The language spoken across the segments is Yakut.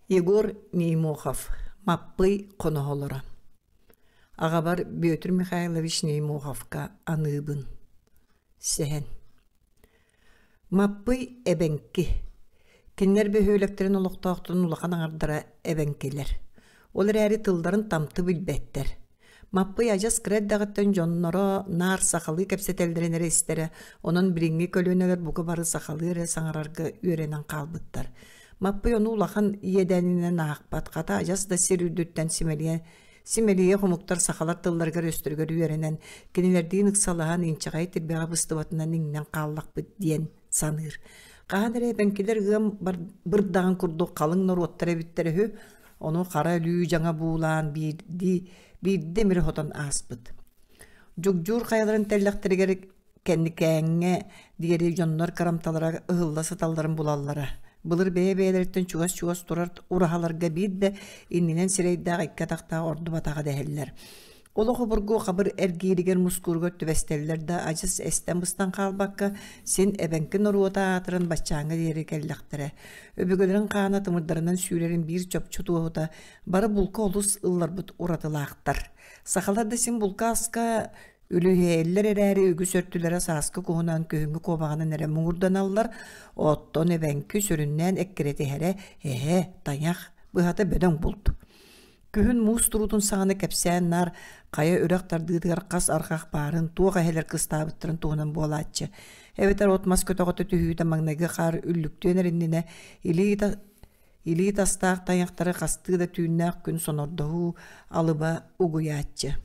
Егор Неймохов Маппый хоноһолоро Аҕабар Бүөтүр Михайлович Неймоховка аныыбын Сэһэн Маппый эбэҥки Кинилэр бөһүөлэктэрин олохтоохторун улахан аҥардара эбэҥкилэр. Ол эрээри тылларын тамты билбэттэр. Маппый адьас кыра эрдэҕиттэн дьонноро наар сахалыы кэпсэтэллэрин эрэ истэрэ, онон билиҥҥи көлүөнэлэр бука бары сахалыы эрэ саҥарарга үөрэнэн хаалбыттар. Маппый ону улахан иэдээнинэн аахпат, хата адьас да сир үрдүттэн симэлийэ симэлийэ хомуктар сахалар тылларыгар-өстөрүгэр үөрэнэн, кинилэрдиин ыксалаһан инчэҕэй тирбэҕэ быстыбатынан иҥнэн хааллахпыт диэн саныыр. Хаһан эрэ эбэҥкилэр ыам бырдаҕын курдук халыҥ норуоттар эбиттэр үһү, Ону хара өлүү дьаҥа буулаан биирдии биирдэ имири хотон ааспыт. Дьугдьуур хайаларын тэллэхтэригэр кэнникээҥҥэ диэри дьоннор кырамталара ыһылла сыталларын булаллара. Былыр бэйэ-бэйэлэриттэн чугас-чугас турар ураһаларга биир да иннинэн сирэйдээх икки атахтаах ордубатаҕа дэһэллэр. Олох обургу хабыр эргииригэр мускууругар түбэстэллэр да адьас эстэн-быстан хаалбакка, син эбэҥки норуота аатыран баччааҥҥа диэри кэллэхтэрэ. Өбүгэлэрин хаана тымырдарынан сүүрэрин биир чопчу туоһута бары булка олус ылларбыт уратылаахтар. Сахалар да син булка аска үлүһүйэллэр эрээри үгүс өртүлэрэ сааскы куһунан күһүҥҥү куобаҕынан эрэ муҥурданаллар, оттон эбэҥки сүрүннээн эккирэтиһэрэ эһэ, тайах, быһата бөдөҥ булт. Күһүн муус туруутун саҕана кэпсээн наар хайа үрэх тардыытыгар хас арҕах баарын, туох эһэлэр кыстаабыттарын туһунан буолааччы. Эбэтэр от-мас көтөҕөтө түһүүтэ маҥнайгы хаар үллүктүөн эрэ иннинэ илии, илии тастаах тайахтары хастыы да түүннээх күн сонордоһуу алыба угуйааччы.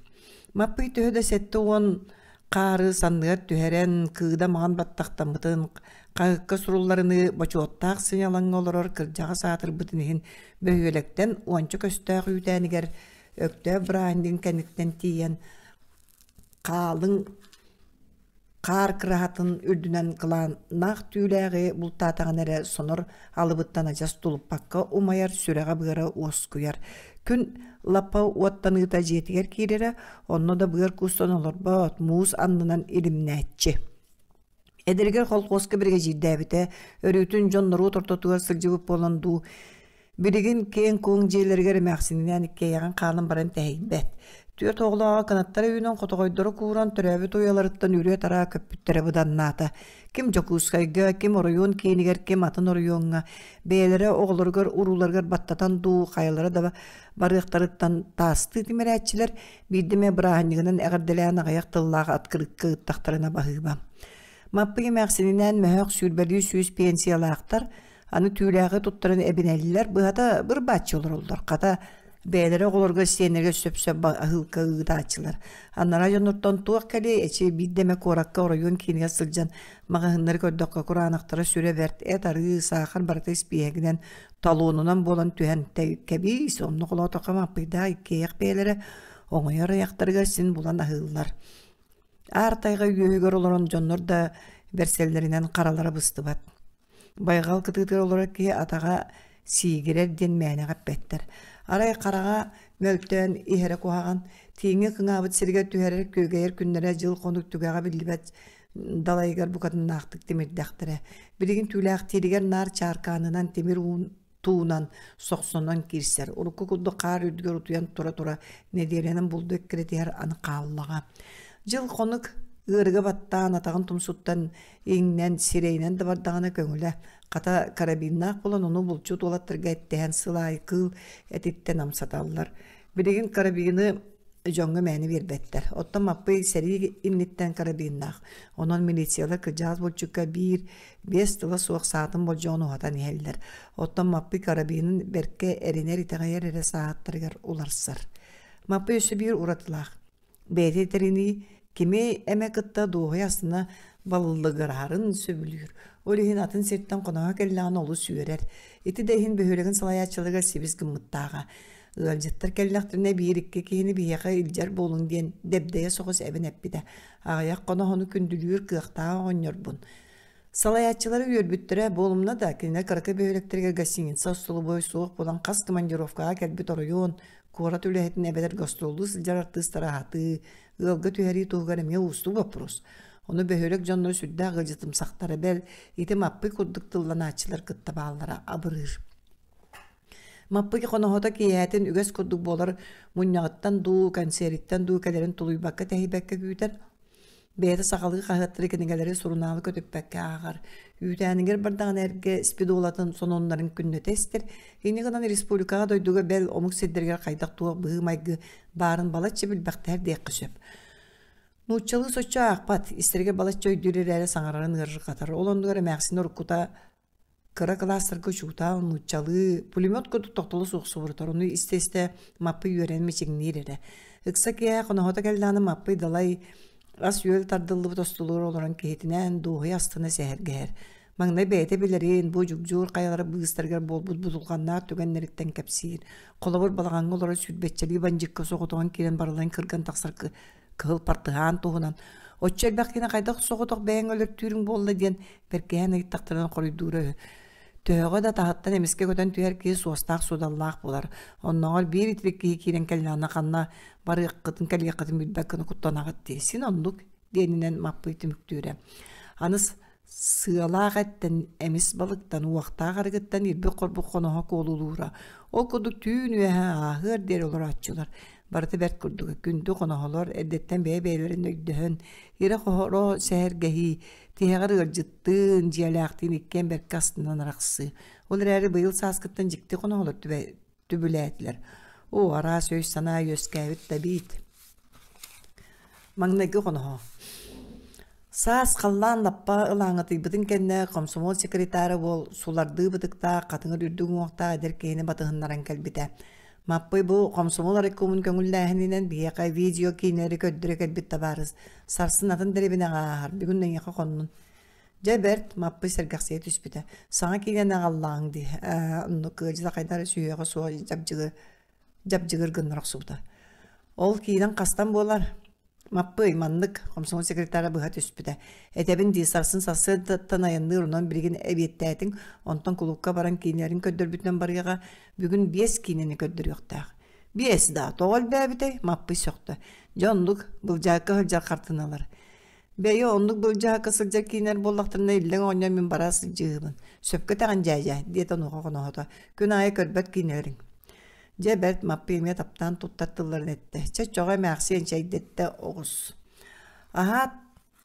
Маппый төһө да 70 хаары санныгар түһэрэн, кыыда маҕан баттахтаммытын, хаһыкка сурулларыныы бочуоттаах сынньалаҥҥа олорор кырдьаҕас аатырбытын иһин бөһүөлэктэн уонча көстөөх үүтээнигэр Өктөөп бырааһынньыгын кэнниттэн тиийэн хаалыҥ хаар кыраһатын үрдүнэн кылааннаах түүлээҕи бултаатаҕына эрэ сонор алыбыттан адьас тулуппакка умайар сүрэҕэ-быара уоскуйар. Күн лаппа уоттаныыта дьиэтигэр киирэрэ, онно да быар куустан олорбот, муус аннынан илимнээччи. Эдэригэр колхуоска биригэдьиирдээбитэ, өрүүтүн дьон норуот ортотугар сылдьыбыт буолан дуу, билигин киэҥ-куоҥ дьиэлэригэр эмээхсининээн иккиэйэҕин хаалан баран тэһийбэт. Түөрт оҕолооҕо кынаттара үүнэн хотоҕойдоро кууран төрөөбүт уйаларыттан үрүө-тараа көппүттэрэ быданнаата. Ким Дьокуускайга, ким оройуон киинигэр, ким атын оройуоҥҥа бэйэлэрэ оҕолоругар урууларыгар баттатан дуу, хайалара да барыахтарыттан таастыы тимирээччилэр Биирдэ эмэ бырааһынньыгынан эҕэрдэлээн аҕыйах тыллаах открытка ыыттахтарына баһыыба. Маппый эмээхсининээн мөһөөх сүүрбэлии сүүс пенсиялаахтар, аны түүлээҕи туттаран эбинэллэр, быһата бырбааччы олороллор. Хата, бэйэлэрэ оҕолорго сиэннэргэ сөп-сөп аһыылка ыытааччылар. Анараа дьоннортон туох кэлиэй, эчи биирдэ эмэ куоракка оройуон киинигэр сылдьан маҕаһыыннары көрдөххө кураанахтара сүрэ бэрт, эт, арыы, саахар барыта испииһэгинэн талонунан буолан түһэн кэбиис, онно холоотоххо Маппыйдаах иккиэйэх бэйэлэрэ оҥойор айахтарыгар син булан аһыыллар. Аар тайҕа үөһүгэр олорон дьоннор да бэрсэллэринэн харалара быстыбат. Байҕал кытыытыгар олорор киһи атаҕа сиигирэр диэн мээнэҕэ эппэттэр. Арай хараҕа мөлтөөн иһэрэ куһаҕан, тииҥҥэ кыҥаабыт сиригэр түһэрэр күөгэйэр күннэрэ дьыл-хонук түгэҕэ биллибэт далайыгар букатыннаахтык тимирдэхтэрэ. Билигин түүлээхтииригэр наар чааркаанынан тимир уун туунан, сохсонон киирсэр. Урукку курдук хаар үрдүгэр утуйан тура-тура нэдиэлэнэн булду эккирэтиһэр аны хааллаҕа. Дьыл-хонук ыарыга баттаан атаҕын тумсуттан иҥнэн, сирэйинэн да бардаҕына көҥүлэ. Хата карабиннаах буолан ону булчут уолаттарга эттэһэн сыл аайы кыыл этиттэн амсаталлар. Билигин карабины дьоҥҥо мээнэ биэрбэттэр. Оттон Маппый сэрии инниттэн карабиннаах. Онон милициялар кырдьаҕас булчукка биир, биэс тыла суох саатын болдьоҕун уһатан иһэллэр. Оттон Маппый карабинын бэркэ эринэр-итэҕэйэр эрэ сааттарыгар уларсар. Маппый өссө биир уратылаах. Бэйэтэ этэринии, кими эмэ кытта дуоһуйа астына баллыгыраһарын сөбүлүүр. Ол иһин атын сиртэн хоноһо кэллэҕинэ олус үөрэр. Ити да иһин бөһүөлэгин салайааччыларыгар сибис гыммыттааҕа. Ыалдьыттар кэллэхтэринэ биир-икки киһини биһиэхэ илдьэр буолуҥ диэн дэбдэйэ соҕус эбэн эппитэ. Аҕыйах хоноһону күндүлүүр кыахтаах оҕонньорбун. Салайааччылары үөрбүттэрэ буолумна да, кинилэр кыракый бөһүөлэктэригэр гостиница остолобуой суох буолан хас командировкаҕа кэлбит оройуон, куорат үлэһитин эбэтэр гастроллуу сылдьар артыыстары аһатыы, ыалга түһэрии туһугар эмиэ уустук боппуруос. Ону бөһүөлэк дьонноро сүрдээх ыалдьытымсахтара, бэл, ити Маппый курдук тылланааччылар кытта бааллара абырыыр. Маппыки хоноһото киэһэтин үгэс курдук буолар мунньаҕыттан дуу, кэнсиэриттэн дуу кэлэрин тулуйбакка-тэһийбэккэ күүтэр. Бэйэтэ сахалыы хаһыаттары, кинигэлэри, сурунаалы көтүппэккэ ааҕар. Үүтээнигэр бардаҕына эргэ спидолатын сонуннарын күннэтэ истэр. Инньэ гынан республикаҕа, дойдуга бэл омук сирдэригэр хайдах-туох быһыы-майгы баарын балачча билбэхтэһэр диэххэ сөп. Нууччалыы соччо аахпат, истэригэр балачча өйдүүр эрээри саҥарарын ыарырҕатар. Ол оннугар эмээхсин уруккута Кыра кылаастарга учуутал нууччалыы пулемет курдук тохтоло суох субурутар, ону истэ-истэ Маппый үөрэн мичиҥниир эрэ. Ыкса киэһэ хоноһото кэллэҕинэ Маппый далай ас-үөл тардыллыбыт остулуур олорон киһитинээн дуоһуйа астына сэһэргэһэр. Маҥнай бэйэтэ билэрин, бу дьугдьуур хайалара быыстарыгар буолбут будулҕаннаах түгэннэриттэн кэпсиир. Холобур, балаҕаҥҥа олорор сүүрбэччэлии бандьыыкка соҕотоҕун киирэн барыларын кырган тахсар кыһыл партыһаан туһунан оччо элбэх киһини хайдах соҕотох бэйэҥ өлөртүүрүҥ буолла диэн бэркиһээн ыйыттахтарына хоруйдуура үһү. Төһөҕө да таһыттан эмискэ көтөн түһэр киһи суостаах-суодаллаах буолар. Оннооҕор биир итирик киһи киирэн кэллэҕинэ ханна барыаххытын, кэлиэххитин билбэт гына куттанаҕыт дии. Син оннук диэнинэн Маппый түмүктүүрэ. Аны Сыалаах эттэн, эмис балыктан, уохтаах арыгыттан ирбит-хорбут хоноһо куолулуура. Ол курдук түүн үөһэ ааһыар диэри олорооччулар. Барыта бэрт курдуга. Күндү хоноһолор эрдэттэн бэйэ-бэйэлэрин өйдөһөн, ирэ-хоро сэһэргэһии, тиһэҕэр ыалдьыттыын, дьиэлээхтиин иккиэн бэркэ астынан арахсыы. Ол эрээри быйыл сааскыттан дьикти хоноһолор түбүлээтилэр. Оо, араас өй-санаа үөскээбит да эбит. Маҥнайгы хоноһо. Саас халлаан лаппа ылааҥытыйбытын кэннэ комсомол секретара уол сулардыы бытыктаах, хатыҥыр үрдүк уҥуохтаах эдэр киһини батыһыннаран кэлбитэ. Маппый бу комсомол райкомун көҥүллээһининэн биһиэхэ видео киинэлэри көрдөрө кэлбит табаарыс. Сарсын атын дэриэбинэҕэ ааһар, бүгүн эйиэхэ хоннун. Дьэ бэрт, Маппый сэргэхсийэ түспүтэ. Саҥа киинэни аҕаллааҥ дии, ээ, оннук ыалдьыта хайдах эрэ сүһүөҕэ суох дьабдьыгы дьабдьыгыр гыннара охсубута. Ол киинэн хастан буолар? Маппый, маннык, комсомол секретара быһа түспүтэ. Этэбин дии, сарсын сарсыардаттан айанныыр, онон билигин эбиэттээтиҥ, онтон кулуупка баран киинэлэрин көрдөрбүтүнэн барыаҕа, бүгүн биэс киинэни көрдөрүөхтээх. Биэс да, тоҕо элбээбитэй? Маппый сөхтө. Дьэ оннук, былдьаакка сылдьар хартыыналар. Бэйи оннук былдьаһыкка сылдьар киинэр буоллахтарына иллэҥ оҕонньор мин бара сылдьыыһыбын. Сөпкө этэҕин дьээдьэ, диэтэ онуоха хоноһото. Күн аайы көрбөт киинэлэриҥ. Дьэ бэрт Маппый эмиэ таптаан туттар тылларын эттэ. Чэ чоҕо эмээхсиэн чэйдэттэ оҕус. Аһаат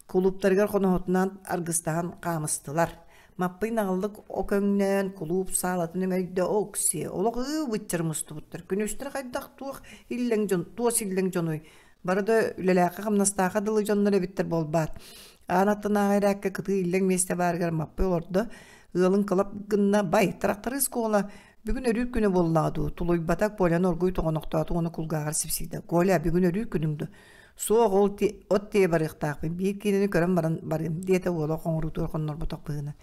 кулууптарыгар хоноһотунан аргыстаһан хаамыстылар. Маппый наҕыллык өҥнөөн кулууп саалатын өҥөйдө ок-сиэ олох ыы-быччар мустубуттар. Күнүстэрэ хайдах туох иллэҥ дьон, туос иллэҥ дьонуй Бары да үлэлээххэ-хамнастаахха дылы дьоннор эбиттэр буолбаат. Аан аттынааҕы ирээккэ кытыы иллэҥ миэстэ баарыгар Маппый олордо, ыалын кылап гынна, «Бай, тырахтарыыс Куола, бүгүн өрүүр күнэ буоллаҕа дуу?» Тулуйбата, Коляны оргууй тоҕонохтоото уонна кулгааҕар сипсийдэ. «Коля, бүгүн өрүүр күнүҥ дуо?» «Суох, ол от тиэйэ барыахтаахпын, биир киинэни көрөн баран барыам», диэтэ уола хоҥоруутугар хоннорботох быһыынан.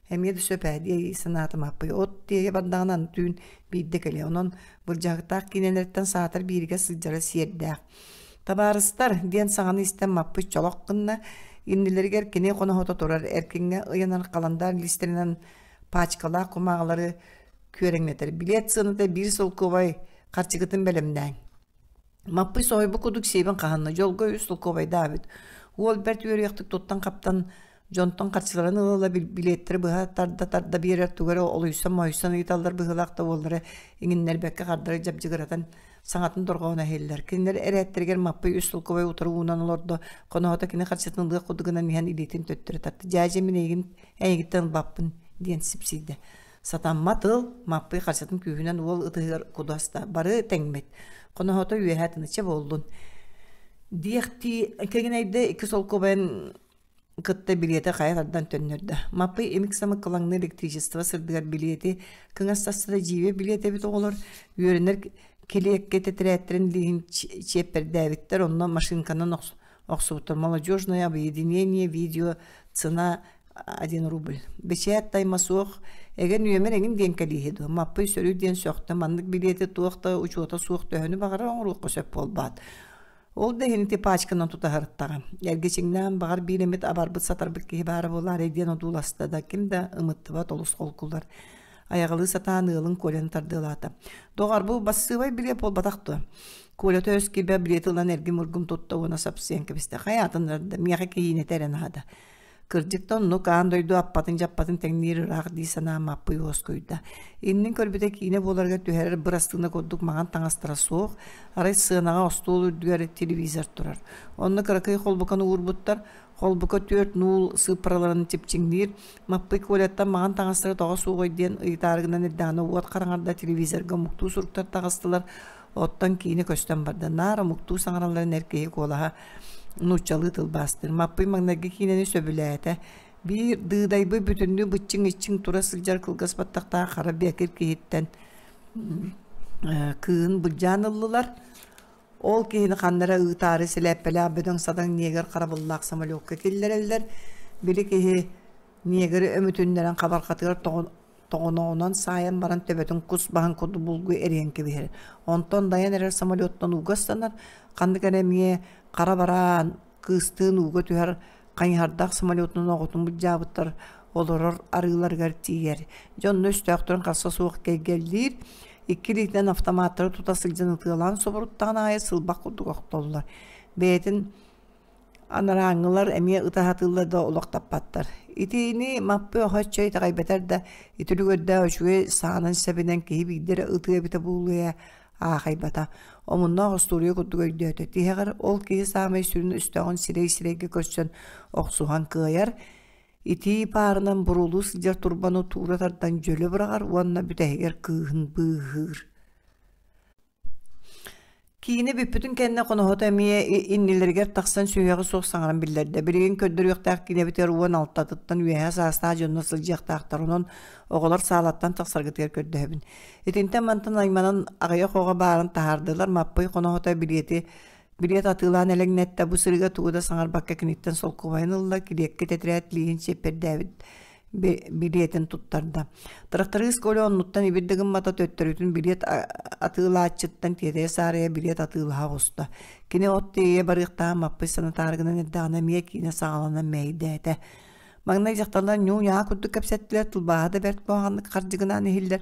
Эмиэ да сөп ээ дии санаатым Аппый. От тиэйэ бардаҕына аны түүн биирдэ кэлиэ. Онон былдьаһыктаах киинэлэриттэн саатар бииргэ сылдьара сиэрдээх. Табаарыстар, диэн саҥаны истэн Маппый чолох гынна. Иннилэригэр кини хоноһото турар эркиҥҥэ ыйанар халандаар лиистэринэн пачкалаах кумааҕылары күөрэҥнэтэр. Билиэт сыаната биир солкуобай харчыгытын бэлэмнээҥ. Маппый соһуйбут курдук сиэбин хаһынна, дьолго үс солкуобайдаабыт. Уол бэрт үөрүйэхтик туттан-хаптан, дьонтон харчыларын ыла-ыла билиэттэри быһа тарда-тарда биэрэр тугу эрэ олуйсан-моһуйсан ыйыталлар быһыылаах да уоллара иҥиннэрбэккэ хардары дьабдьыгыратан саҥатын дорҕооно иһиллэр. Кинилэр эрээттэригэр Маппый үс солкуобай утары уунан олордо, хоноһото кини харчытын ылыах курдук гынан иһэн илиитин төттөрү тарта. «Дьээдьэ, мин эйигин эйигиттэн ылбаппын» диэн сипсийдэ. Сатаммат ыл, Маппый харчытын күүһүнэн уол ытыһыгар кудаста. Бары тэҥмит. Хоноһото үөһэ тыныча буоллун. Диэхтии кэгинэйдэ икки солкуобайын кытта билиэтэ хайа тардан төннөрдө. Маппый имик-самык кылаҥны электричество сырдыгар билиэти кыҥас састара дьиибэ билиэт эбит оҕолор үөрэнэр килиэккэ тэтэрээттэрин лииһин чиэппэрдээбиттэр онно машинканан охсубуттар молодежное объединение видео цена один рубль. Бэчээт тайма суох, эгэ нүөмэр эҥин диэн кэлииһи дуо? Маппый сөрү диэн сөхтө, маннык билиэти туох да учуота суох төһөнү баҕарар оҥоруохха сөп буолбаат. Ол да иһин ити пачканан тутаһарыттаҕа. Эргичиҥнээн баҕар биир эмит абарбыт-сатарбыт киһи баара буолаарай диэн одууласта да, ким да ымыттыбат олус холкулар. Айаҕалыы сатаан ыалын Коляны тардыалаата. Доҕор, бу бассыыбай билиэт буолбатах дуо? Коля өс киирбэ билиэти ылан эргим-ургум тутта уонна сапсыйан кэбистэ. Хайаатын да, миэхэ киһиинэтэ эрэ наада. Кырдьык да оннук аан дойду аппатын-дьаппатын тэҥниир ыраах дии санаан Маппый уоскуйда. Иннин көрбүтэ киинэ буоларыгар түһэрэр бырастыына курдук маҥан таҥастара суох, арай сыанаҕа остуол үрдүгэр телевизор турар. Онно кыракый холбуканы уурбуттар, холбука түөрт нуул сыыппараларын чипчиҥниир, Маппый Коляттан маҥан таҥастара тоҕо суоҕуй диэн ыйытаары гынан эрдэҕинэ уот хараҥарда телевизорга омуктуу суруктар таҕыстылар, оттон киинэ көстөн барда. Наар омуктуу саҥаралларын эр киһи куолаһа нууччалыы тылбаастыыр. Маппый маҥнайгы киинэни сөбүлээтэ. Биир дыыдайбыт бүтүннүү быччыҥ-иччиҥ тура сылдьар кылгас баттахтаах хара биэкир киһиттэн кыыһын былдьаан ыллылар. Ол киһини ханна эрэ ыытаары сэлээппэлээх бөдөҥ-садаҥ негр харабыллаах самолекка киллэрэллэр. Били киһи негры өмүтүннэрэн хабарҕатыгар тоҕоноҕунан саайан баран төбөтүн кус баһын курдук булгу эрийэн кэбиһэр. Онтон дайан эрэр самолеттан ууга ыстанар, ханнык эрэ эмиэ хара бараан кыыстыын ууга түһэр хайыһардаах самолетунан оҕотун былдьаабыттар олорор арыыларыгар тиийэр. Дьэ онно өстөөхтөрүн харса суох кэйгэллиир, икки илиитинэн автоматтары тута сылдьан ытыалаан субуруттаҕын аайы сылбах курдук охтоллор. Бэйэтин анарааҥҥылар эмиэ ытаһатыыллар да олох таппаттар. Итини Маппый оһоччо итэҕэйбэтэр да, ити үлүгэрдээх үчүгэй саанан сэбинэн киһи биирдэ эрэ ытыа эбитэ буолуо ээ аахайбата. Омуннаах остуоруйа курдук өйдөөтө. Тиһэҕэр ол киһи саамай сүрүн өстөөҕүн сирэй-сирэйгэ көрсөн охсуһан кыайар, итии паарынан буруолуу сылдьар турбаны туура тардан дьөлө быраҕар уонна бүтэһигэр кыыһын быыһыыр. Киинэ бүппүтүн кэннэ хоноһото эмиэ иннилэригэр тахсан сүһүөҕэ суох саҥаран биллэрдэ. Билигин көрдөрүөхтээх киинэбитигэр 16-тыттан үөһээ саастаах дьоннор сылдьыахтаахтар, онон оҕолор саалаттан тахсаргытыгар көрдөһөбүн. Итинтэн мантан айманан аҕыйах оҕо баарын таһаардылар, Маппый хоноһото билиэти билиэт атыылаан элэҥнэттэ, бу сырыыга тугу да саҥарбакка киниттэн солкуобайын ылла, килиэккэ тэтэрээт лииһин чиэппэрдээбит билиэтин туттарда. Тырахтарыыс Коля оннуттан ибир да гыммата төттөрүтүн билиэт атыылааччыттан тиэтэйэ-саарыйа билиэт атыылаһа оҕуста. Кини от тиэйэ барыахтаах Маппый санатаары гынан эрдэҕинэ эмиэ киинэ саҕаланан мэһэйдээтэ. Маҥнай дьахталлар ньуу-ньаа курдук кэпсэттилэр, тылбааһа да бэрт куһаҕаннык хардьыгынаан иһиллэр.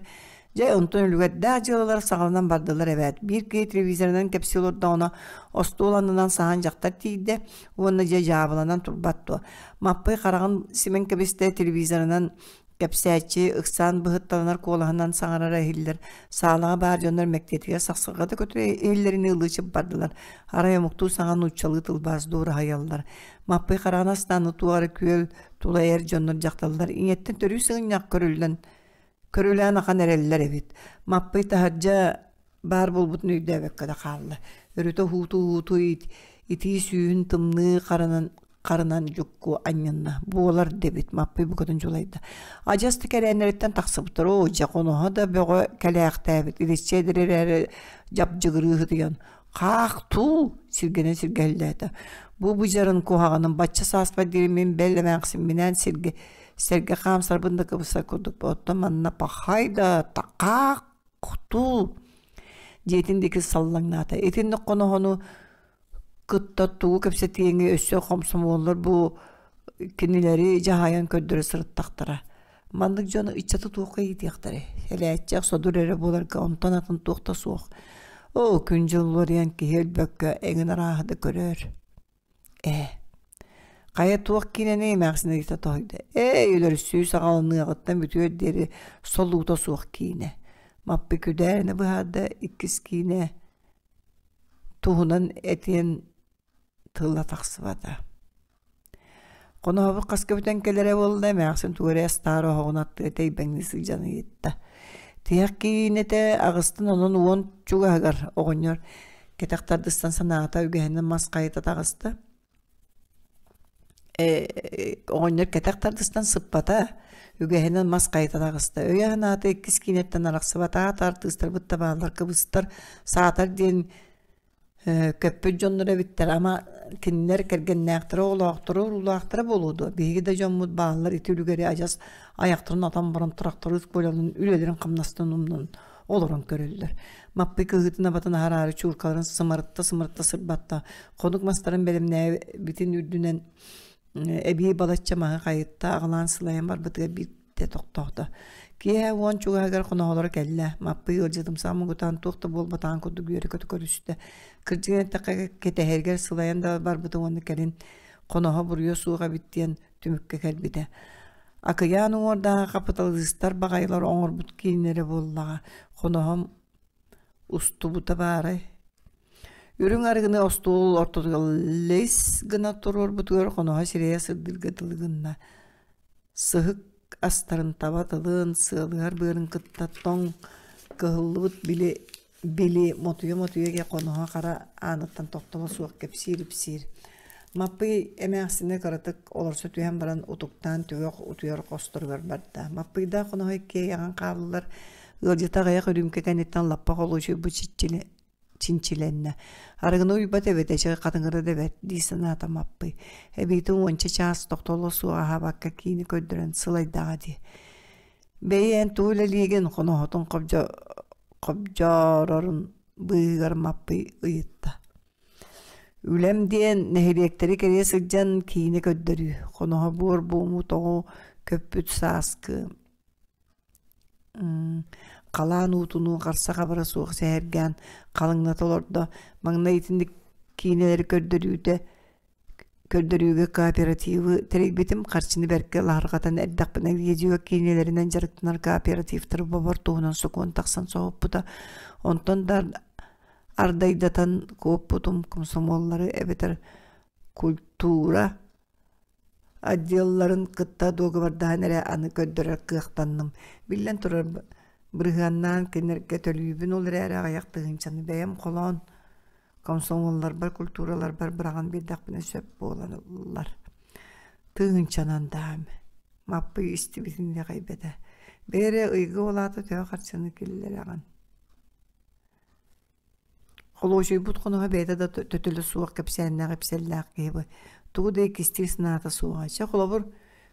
Дьэ, онтон үлүгэрдээх дьыалалар саҕаланан бардылар эбээт. Биир киһи телевизорынан кэпсии олордоҕуна, остуол аннынан саһан дьахтар тиийдэ уонна дьэ дьаабыланан турбат дуо. Маппый хараҕын симэн кэбистэ, телевизорынан кэпсээччи ыксаан быһытталанар куолаһынан саҥарара иһиллэр. Саалаҕа баар дьоннор мэктиэтигэр сахсырҕа да көтүрэ иһиллэринии ылыы бардылар. Арай омуктуу саҥа нууччалыы тылбаас дуораһыйаллар. Маппый хараҕын астаан туох эрэ күөл тула эр дьоннор дьахталлар ийэттэн төрүү сыгынньах көрүллэн көрүлээн ахан эрэллэр эбит. Маппый таһырдьа баар буолбутун өйдөөбөккө да хаалла. Өрүтэ уһуутуу-уһуутуу итии сүүһүн тымныы харанан харынан дьукку анньынна. Буолар дэбит Маппый букатын дьулайда. Адьас да кэрээннэриттэн тахсыбыттар. Оо, дьэ хоноһо да бөҕө кэлээхтээбит. Иличчэ эдэр эрээри дьапдьыгырыы сытыйан Хаах туу сиргэнэн сиргэһиллээтэ. Бу быдьарын куһаҕанын бачча сааспар диэри мин бэл эмээхсимминээн сиргэ сэргэ хаамсарбын да кыбыстар курдук оттон манна пахай да такаах туу дьиэтин диэки саллаҥнаата. Итинник хоноһону кытта тугу кэпсэтиэҥи өссө хомсомуоллар бу кинилэри дьаһайан көрдөрө сырыттахтара. Маннык дьону ыччаты туохха иитиэхтэрэй? Элээччэх содур эрэ буоларга онтон атын туох да суох. Оо, күн-дьыл уларыйан киһи өлбөккө эҥин арааһы да көрөр. Ээ, хайа туох киинэни эмээхсин ыйыта тоһуйда. Ээ, өлөрсүү саҕаланыаҕыттан бүтүөр диэри солуута суох киинэ. Маппый күдээринэ быһаарда иккис киинэ туһунан этиэн тыла тахсыбата. Хоноһобут хаска бүтэн кэлэрэ буолла, эмээхсин тугу эрэ астаары оһоҕун аттыгар тэйбэҥнии сылдьан ыйытта. Тиһэх киинэтэ аҕыстан онон уон чугаһыгар оҕонньор кэтэх тардыстан санаата үгэһинэн мас хайыта таҕыста. Оҕонньор кэтэх тардыстан сыппата, үгэһинэн мас хайыта таҕыста. Өйө-санаата иккис киинэттэн арахсыбата, аата артыыстарбыт да бааллар кыбыстар, саатар диэн Көппүт дьоннор эбиттэр, ама кинилэр кэргэннээхтэрэ, оҕолоохторо, уруулаахтара буолуо дуо? Биһиги да дьоммут бааллар ити үлүгэри адьас айахтарын атан баран тракторист буолан үлэлэрин-хамнастарын умнан олорон көрөллөр. Маппый кыһыытын-абатын аһараары чууркаларын сымарытта-сымарытта сырбатта, хонук мастарын бэлэмнээбитин үрдүнэн Эбии балачча маһы хайытта, аҕалаан сылайан барбытыгар биирдэ тохтоото. Киэһэ уон чугаһыгар хоноһолоро кэллэ. Маппый ыалдьытымсах муҥутаан туох да буолбатаҕын курдук үөрэ-көтө көрүстэ. Кырдьыгын эттэххэ, кэтэһэригэр сылайан да барбыта уонна кэлин хоноһо буруйа суох эбит диэн түмүккэ кэлбитэ. Акыйаан уҥуордааҕы хапыталыыстар баҕайылар оҥорбут кииннэрэ буоллаҕа, хоноһом устубута баарай. Үрүҥ арыгыны остуол ортотугар лис гына туруорбутугар хоноһо сирэйэ сырдыырга дылы гынна. Сыһык астарын таба тылын, сыалыһар быарын кытта тоҥ кыһыллыбыт били били мотуйа-мотуйа хоноһо хара ааныттан тохтоло суох кэпсиир-ипсиир. Маппый эмээхсинэ кыратык олорсо түһэн баран утуктаан түгэх утуйар хосторугар барда. Маппыйдаах хоноһо иккиэйэҕин хааллылар. Ыалдьыта аҕыйах үрүүмкэ кэнниттэн лаппа холуочуйбут чиччили чинчилэннэ. Арыгыны уйбат эбит, эчи хатыҥыра да эбэт дии санаата Маппый. Эбиитин уонча чаас тохтоло суох аһаабакка киини көрдөрөн сылайдаҕа дии. Бэйи эн тугу үлэлиигин хоноһотун хобдьоорорун быыһыгар Маппый ыйытта. Үлэм диэн нэһилиэктэри кэрийэ сылдьан киинэ көрдөрүү, хоноһо буор буому тоҕу көппүт сааскы халаан уутунуу харса-хабара суох сэһэргээн халыҥната олордо. Маҥнай итинник киинэлэри көрдөрүүтэ көрдөрүүгэ кооперативы тэрийбитим харчыны бэркэ лаһырҕатан эрдэхпинэ видео киинэлэринэн дьарыктанар кооперативтары бобор туһунан сокуон тахсан соһуппута. Онтон да ардайдатан куоппутум комсомоллары эбэтэр культура отделларын кытта дуогабардаһан эрэ аны көрдөрөр кыахтанным. Биллэн турар, бырыһыаннаан кинилэргэ төлүүбүн, ол эрээри аҕыйах тыһыынчаны бэйэм холоон комсомолларбар, культураларбар быраҕан биэрдэхпинэ сөп буолаллар. Тыһыынчанан даам. Маппый истибитин итэҕэйбэтэ. Бэйэ эрэ ыйга ол аата төһө харчыны киллэрэҕин? Холуочуйбут хоноһо бэйэтэ да төтөлө суох кэпсээннээх-ипсэллээх киһи бу. Тугу да иккистиир санаата суоҕа. Чэ, холобур,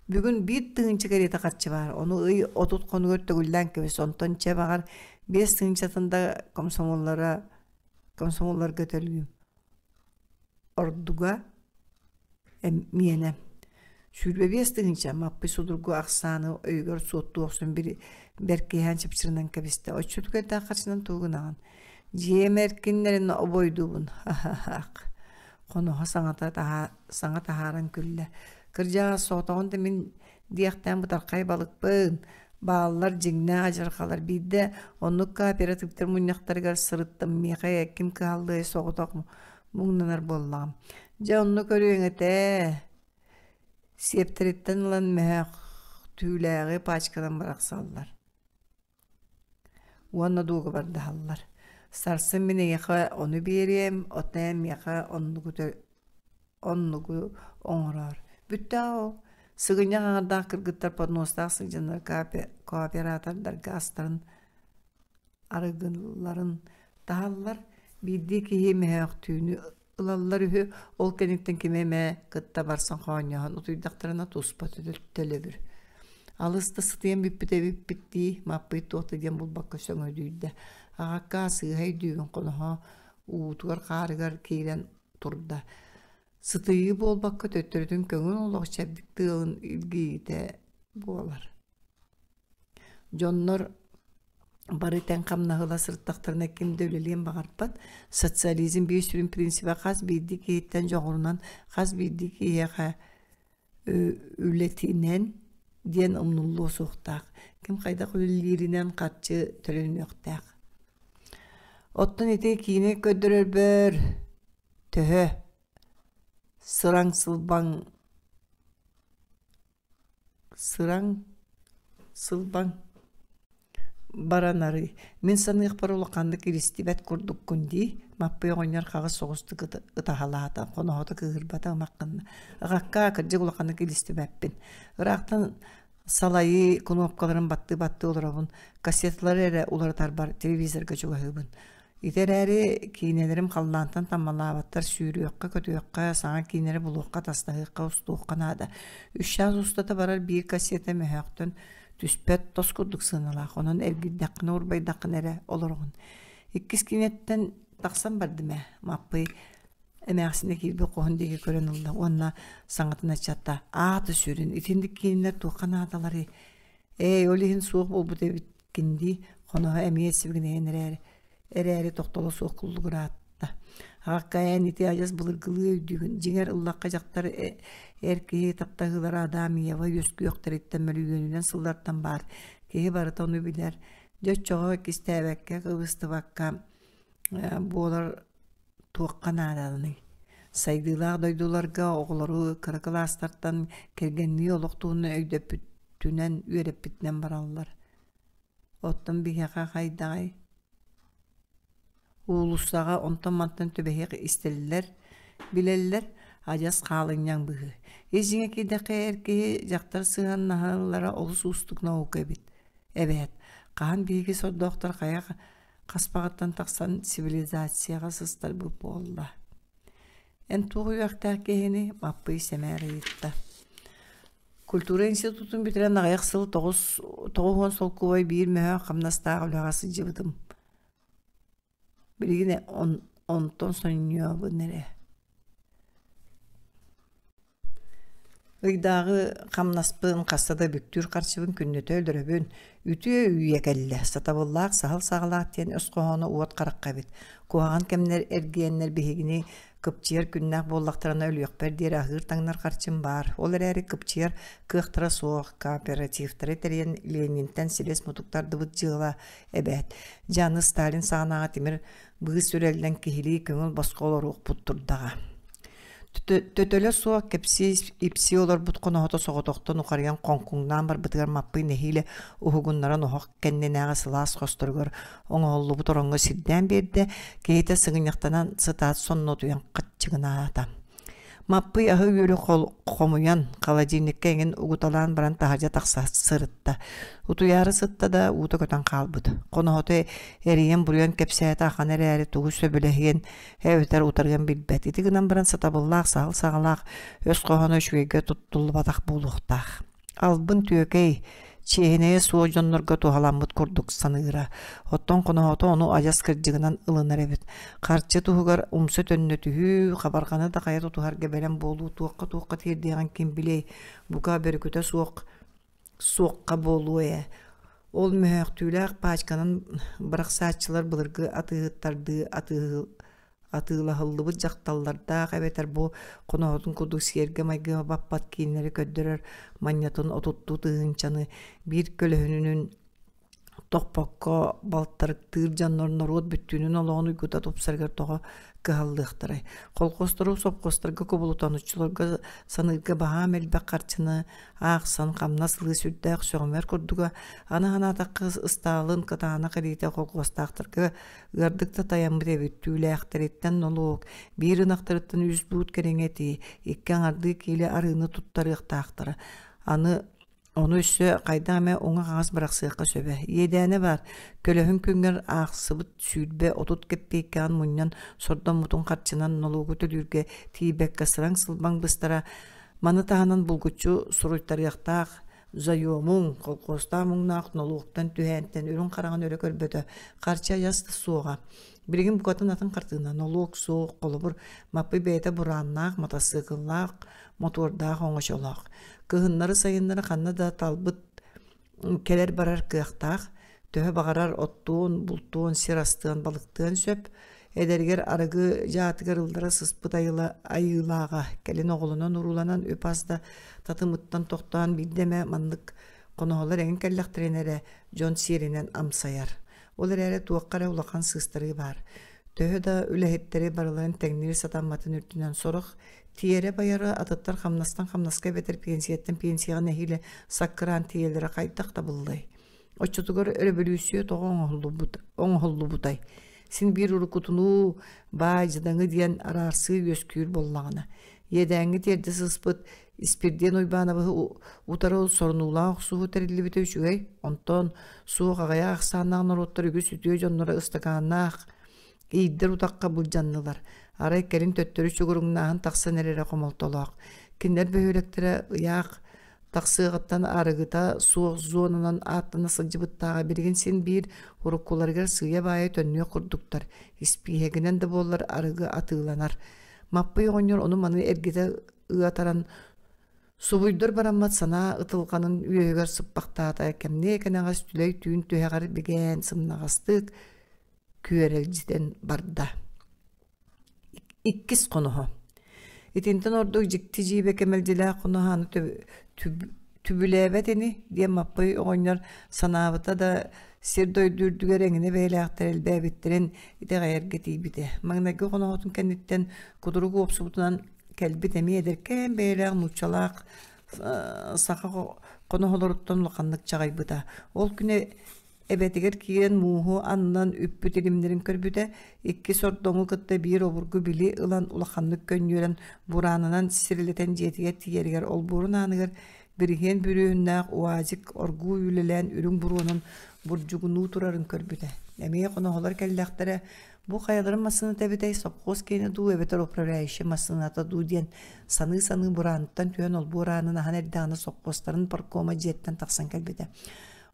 бүгүн биир тыһыынча кэриэтэ харчы баар, ону ый 30 хонугар төгүллээн кэбис, онтон чэ, баҕар, 5 тыһыынчатын да комсомоллара комсомолларга төлүүм. Ордуга миэнэ. 25 тыһыынча Маппый судургу ахсааны өйүгэр суоттуу охсон бэркиһээн чыпчырынан кэбистэ. Оччотугар да харчынан тугу гынаҕын? Дьиэм эркиннэрин обойдуубун. Ха-ха-хах. Хоноһо саҥата саҥа таһааран күллэ. Кырдьаҕас соҕотоҕун да мин диэхтээн бытархай балыкпын. Бааллар дьиҥнээх адьырҕалар. Биирдэ оннук кооперативтар мунньахтарыгар сырыттым. Миэхэ ким кыһаллыай соҕотох муҥнанар буоллаҕым. Дьэ онно көрүөҥ этэ Сиэптэриттэн ылан мөһөөх түүлээҕи пачканан бырахсаллар уонна дуогабардаһаллар. Сарсын мин эйиэхэ ону биэриэм, оттон эн миэхэ оннугу оннугу оҥороор. Бүттэ ол. Сыгынньах аҥардаах кыргыттар подностаах сылдьаннар кооператордарга астарын арыгыларын таһаллар. Биирдии киһи мөһөөхтүүнү ылаллар үһү, ол кэнниттэн кими эмэ кытта барсан хоонньоһон утуйдахтарына туспа төлөбүр. Алыс да сытыйан бүппүт эбиппит дии, Маппый туох да диэн булбакка сөҥөдүйдэ. Аҕакка сыыһа өйдүүбүн хоноһо уутугар-хаарыгар киирэн турда. Сытыйыы буолбакка төттөрүтүн көҥүл олох чэбдик тыалын илгийиитэ буолар. Дьоннор бары тэҥ хамнаһыла сырыттахтарына ким да үлэлиэн баҕарбат. Социализм биир сүрүн принцибэ хас биирдии киһиттэн дьоҕурунан, хас биирдии киһиэхэ үлэтинэн диэн умнуллуо суохтаах. Ким хайдах үлэлииринэн харчы төлөнүөхтээх. Оттон ити киинэ көрдөрөрбөр төһө сыраҥ-сылбаҥ Сыраҥ, сылбаҥ баранарый, мин саныахпар улаханнык илистибэт курдуккун дии, Маппый оҕонньор хаҕыс соҕустук ытаһалаата, хоноһото кыыһырбата ымах гынна. Аҕаккаа, кырдьык улаханнык илистибэппин. Ыраахтан салайыы кунуопкаларын баттыы-баттыы олоробун, кассеталары эрэ уларытарбар телевизорга чугаһыыбын. Ити эрээри киинэлэрим халлаантан таммалаабаттар, сүүрүөххэ-көтүөххэ, саҥа киинэлэри булуохха, тастаһыахха, устуохха наада. Үс чаас устата барар биир кассета мөһөөхтөн түспэт тос курдук сыаналаах, онон эргийдэххинэ, урбайдаххына эрэ олороҕун. Иккис киинэттэн тахсан бардым ээ, Маппый эмээхсинэ киирбит хоһун диэки көрөн ылла уонна саҥатын аччатта: «Аата сүрүн, итинник киинэлэр туохха наадаларый? Ээ, ол иһин суох буолбут эбиккин дии, хоноһо эмиэ сибигинэйэн эрээри, эрээри тохтоло суох куллугураатта. Аҕакка эн ити адьас былыргылыы өйдүүгүн. Дьиҥэр ыллахха дьахтар эр киһи таптаһыылара Адам Ева үөскүөхтэриттэн мөлүйүөнүнэн сыллартан баар. Киһи барыта ону билэр. Дьэ оччоҕо кистээбэккэ, кыбыстыбакка буолар туохха нааданый? Сайдыылаах дойдуларга оҕолору кыра кылаастартан кэргэннии олох туһунан өйдөппүтүнэн, үөрэппитинэн бараллар. Оттон биһиэхэ хайдаҕый? Уулуссаҕа онтон-мантан түбэһиэх истэллэр, билэллэр, адьас хаалынньаҥ быһыы. Ис дьиҥэ киирдэххэ эр киһи, дьахтар сыһыаннаһаллара олус уустук наука эбит. Эбээт, хаһан биһиги сордоохтор хайа хаспаҕыттан тахсан цивилизацияҕа сыстарбыт буолла. Эн туох үөрэхтээх киһини Маппый сэмээр ыйытта. Культура институтун бүтэрэн аҕыйах сыл 90 солкуобай биир мөһөөх хамнастаах үлэҕэ сылдьыбытым. Билигин онтон сонньуйабын эрэ. Ыйдааҕы хамнаспын хаста да бүктүүр харчыбын күннэтэ өлөрөбүн. Үтүө үүйэ кэллэ, сатабыллаах саһыл саҕалаах диэн өс хоһооно уот харахха эбит. Куһаҕан кэмнэр эргийэннэр биһигини кыпчыйар күннээх буоллахтарына өлүөхпэр диэри аһыыр-таҥнар харчым баар. Ол эрээри кыпчыйар кыахтара суох, кооперативтары тэрийэн Ленинтэн силис-мутук тардыбыт дьыала эбээт. Дьэ аны Сталин саҕанааҕы тимир быыс үрэллэн киһилии көҥүл босхо олоруохпут турдаҕа. Төтөлө суох кэпсии-ипсии олорбут хоноһото соҕотохтон ухарыйан хоҥкуҥнаан барбытыгар Маппый нэһиилэ уһугуннаран оһох кэннинээҕи сылаас хосторугар оҥоһуллубут ороҥҥо сирдээн биэрдэ, киһитэ сыгынньахтанан сытаат сонно утуйан хаччыгынаата. Маппый аһы-үөлү хомуйан, холодильникка эҥин угуталаан баран таһырдьа тахса сырытта. Утуйаары сытта да, уута көтөн хаалбыт. Хоноһото эрийэн-буруйан кэпсээтэ ахан эрээри тугу сөбүлэһиэн эбэтэр утарыан билбэт. Ити гынан баран сатабыллаах саһыл саҕалаах өс хоһооно үчүгэйгэ туттуллубатах буолуохтаах. Албын түөкэй, чиэһинэйэ суох дьоннорго туһаламмыт курдук саныыра. Оттон хоноһото ону адьас кырдьыгынан ылынар эбит. Харчы туһугар умса төннө түһүү, хабарҕаны да хайа тутуһарга бэлэм буолуу туохха-туохха тиэрдиэҕин ким билиэй, бука бөрүкүтэ суох суохха буолуо ээ. Ол мөһөөхтүүлээх паачканан бырахсааччылар былыргы атыыһыттардыы атыылаһыллыбыт дьахталлардаах эбэтэр бу хоноһотун курдук сиэргэ-майгыга баппат кииннэри көрдөрөр манньатын отуттуу тыһыынчаны биир көлөһүнүнүн тохпокко балтарыктыыр дьоннор норуот бүттүүнүн олоҕун уйгута тупсарыгар тоҕо кыһаллыахтарай. Колхозтору сопхуостарга кубулутан оччолорго саныырга баһаам элбэх харчыны аахсан хамнас ылыы сүрдээх сөҕүмэр курдуга. Аны санаатахха Ыстаалын кытаанах илиитэ колхуостаахтарга ыардык да тайаммыт эбит түүлээхтэриттэн нолуок, биир ынахтарыттан үс буут кэриҥэ эти, икки аҥардыы киилэ арыыны туттарыахтаахтара. Аны Ону өссө хайдах эмэ уҥа-хаҥас бырахсыахха сөбө. Иэдээнэ баар, көлөһүн күҥҥэр аахсыбыт 20-30 кэппиэйкэҕин мунньан сордоммутун харчынан нолуогу төлүүргэ тиийбэккэ сыраҥ-сылбаҥ быстара, маны таһынан булгуччу суруйтарыахтаах заемуҥ, колхозтаах муҥнаах нолуоктан түһээнтэн үрүҥ хараҕын өрө көрбөтө, харчы айас да суоҕа. Билигин букатын атын хартыына, нолуок суох, холобур, Маппый бэйэтэ бурааннаах, матасыыкыллаах, мотуордаах оҥочолоох. Кыһыннары-сайыннары ханна да талбыт кэлэр-барар кыахтаах, төһө баҕарар оттуон, бултуон, сир астыан, балыктыан сөп. Эдэригэр арыгы дьаатыгар ыллара сыспыт айыылааҕа, кэлин оҕолонон-урууланан үп-ас да татымыттан тохтоон биирдэ эмэ маннык хоноһолор эҥин кэллэхтэринэ эрэ дьон сиэринэн амсайар. Ол эрээри туохха эрэ улахан сыыстарыы баар. Төһө да үлэһиттэри барыларын тэҥниир сатамматын үрдүнэн сорох Тиэрэ байара атыттар хамнастан хамнаска эбэтэр пенсияттан пенсияҕа нэһиилэ саккыраан тиийэллэрэ хайдах табыллыай? Оччотугар өрөбөлүүссүйэ тоҕо оҥоһуллубутай? Син биир уруккутунуу баай дьадаҥы диэн араарсыы үөскүүр буоллаҕына. Иэдээҥҥэ тиэрдэ сыспыт Испирдиэн Уйбаанабыһы утары сорунуулаах охсуһуу тэриллибитэ үчүгэй, онтон суох аҕыйах ахсааннаах норуоттар үгүс үтүө дьонноро ыстакааннаах Иирдэр утахха былдьаннылар. Арай кэлин төттөрү чугуруҥнааһын тахсан эрэрэ хомолтолоох. Кинилэр бөһүөлэктэрэ ыйаах тахсыаҕыттан арыгыта суох зонанан ааттана сылдьыбыттааҕа билигин син биир уруккуларыгар сыыйа-баайа төннүөх курдуктар. Испииһэгинэн да буоллар арыгы атыыланар. Маппый оҕонньор ону-маны эргитэ ыатаран Субуйдар бараммат санаа ытылҕанын үөһүгэр сыппахтаата, кэмниэ кэнэҕэс түлэй түүн түһэҕэр бигээн сымнаҕастык күөрэлдьитэн барда. Иккис хоноһо. Итинтэн ордук дьикти-дьиибэ кэмэлдьилээх хоноһону түбүлээбэт ини диэн Маппый оҕонньор санаабыта да сир-дойду үрдүгэр эҥинэ бэйэлээхтэр элбээбиттэрин итэҕэйэргэ тиийбитэ. Маҥнайгы хоноһотун кэнниттэн кутурук уопсубутунан кэлбит эмиэ эдэркээн бэйэлээх нууччалаах саха хоноһолоруттан улаханнык чаҕыйбыта. Ол күнэ Эбэтигэр киирэн мууһу аннынан үппүт илимнэрин көрбүтэ, икки сордоҥу кытта биир обургу били ылан улаханнык көнньүөрэн бураанынан сирилэтэн дьиэтигэр тиийэригэр олбуорун ааныгар бириһиэн бүрүөһүннээх УАЗик оргууй үлэлээн үрүҥ буруонан бурдьугунуу турарын көрбүтэ. Эмиэ хоноһолор кэллэхтэрэ, бу хайаларын массыыната эбитэй, сопхуос киэнэ дуу эбэтэр управляющай массыыната дуу диэн саныы-саныы бурааныттан түһэн олбуор аанын аһан эрдэҕинэ сопхуостарын паркома дьиэттэн тахсан кэлбитэ.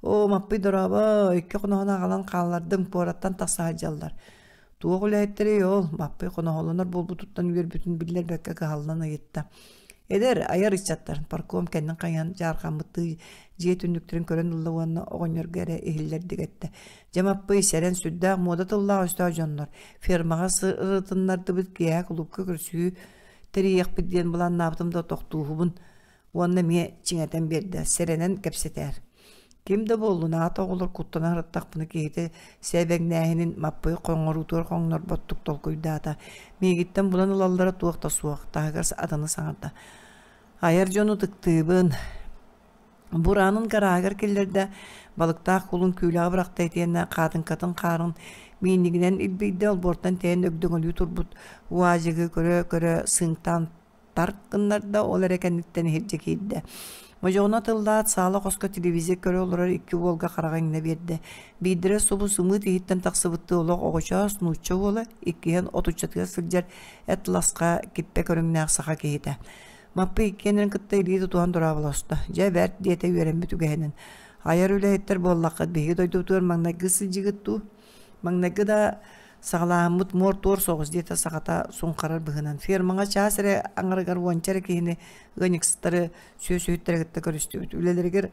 Оо, Маппый дорообо, икки хоноһону аҕалан хааллардым, куораттан тахса сылдьаллар. Туох үлэһиттэрий ол? Маппый хоноһолонор буолбутуттан үөрбүтүн биллэрбэккэ кыһаллан ыйытта. Эдэр, айар ыччаттар, парком кэннин хайан дьаархаммыттыы дьиэ түннүктэрин көрөн ылла уонна оҕонньорго эрэ иһиллэрдик эттэ. Дьэ, Маппый, сэрэн сүрдээх муода тыллаах өстөөх дьоннор. Фермаҕа сырытыннардыбыт, киэһэ кулуупка көрсүһүү тэрийиэхпит диэн былааннаабытым да тохтууһубун. Уонна эмиэ чиҥэтэн биэрдэ, сэрэнэн кэпсэтээр. Ким да буоллун, аата оҕолор куттана сырыттахпына киһитэ сээбэҥнээһинин Маппый хоҥоруутугар хоҥнорботтук толкуйдаата. Миигиттэн булан ылаллара туох да суох, таһыгар атыны саҥарда. Айар дьону ытыктыыбын. Бураанын гарааһыгар киллэрдэ, балыктаах кулун күүлэҕэ бырахта итиэннэ хаатыҥкатын хаарын миинньигинэн илбийдэ, олбуортан тэйэн өгдөҥөлүү турбут УАЗигы көрө-көрө сыыҥтаан тарк гыннарда, ол эрэ кэнниттэн иһирдьэ киирдэ. Модьоҕуна тыллаат, саала хоско телевизор көрө олорор икки уолга хараҕа иҥнэ биэрдэ. Биирдэрэ субу сымыыт иһиттэн тахсыбыттыы олох оҕочоос нуучча уола, иккиһин отуччатыгар сылдьар эт ласха киппэ көрүҥнээх саха киһитэ. Маппый иккиэннэрин кытта илии тутуһан дорооболосто. Дьэ бэрт диэтэ үөрэммит үгэһинэн. Айар үлэһиттэр буоллаххыт, биһиги дойдубутугар маҥнайгы сылдьыгыт дуу? Маҥнайгы да саҕалааһыммыт муор-туор соҕус диэтэ саҕата суҥхарар быһыынан. Фермаҕа чаас эрэ аҥарыгар уонча эрэ киһини ыанньыксыттары, сүөсүһүттэри кытта көрүстүбүт. Үлэлэригэр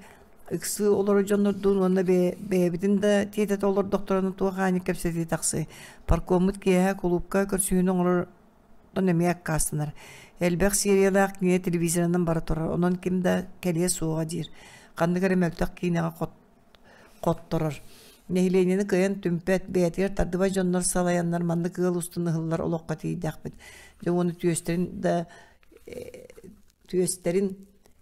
ыксыы олорор дьоннордуун уонна бэйэбитин да тиэтэтэ олордохторуна туох аанньа кэпсэтии тахсыай. Паркоммут киэһэ кулуупка көрсүһүүнү оҥорор эмиэ аккаастанар. Элбэх сериялаах киинэ телевизорынан бара турар, онон ким да кэлиэ суоҕа диир. Ханнык эрэ мөлтөх киинэҕэ хотторор. Нэһилиэнньэни кыайан түмпэт, бэйэтигэр тардыбат дьоннор салайаннар маннык ыал устун ыһыллар олоххо тиийдэхпит. Дьэ уонна түөстэрин да түөстэрин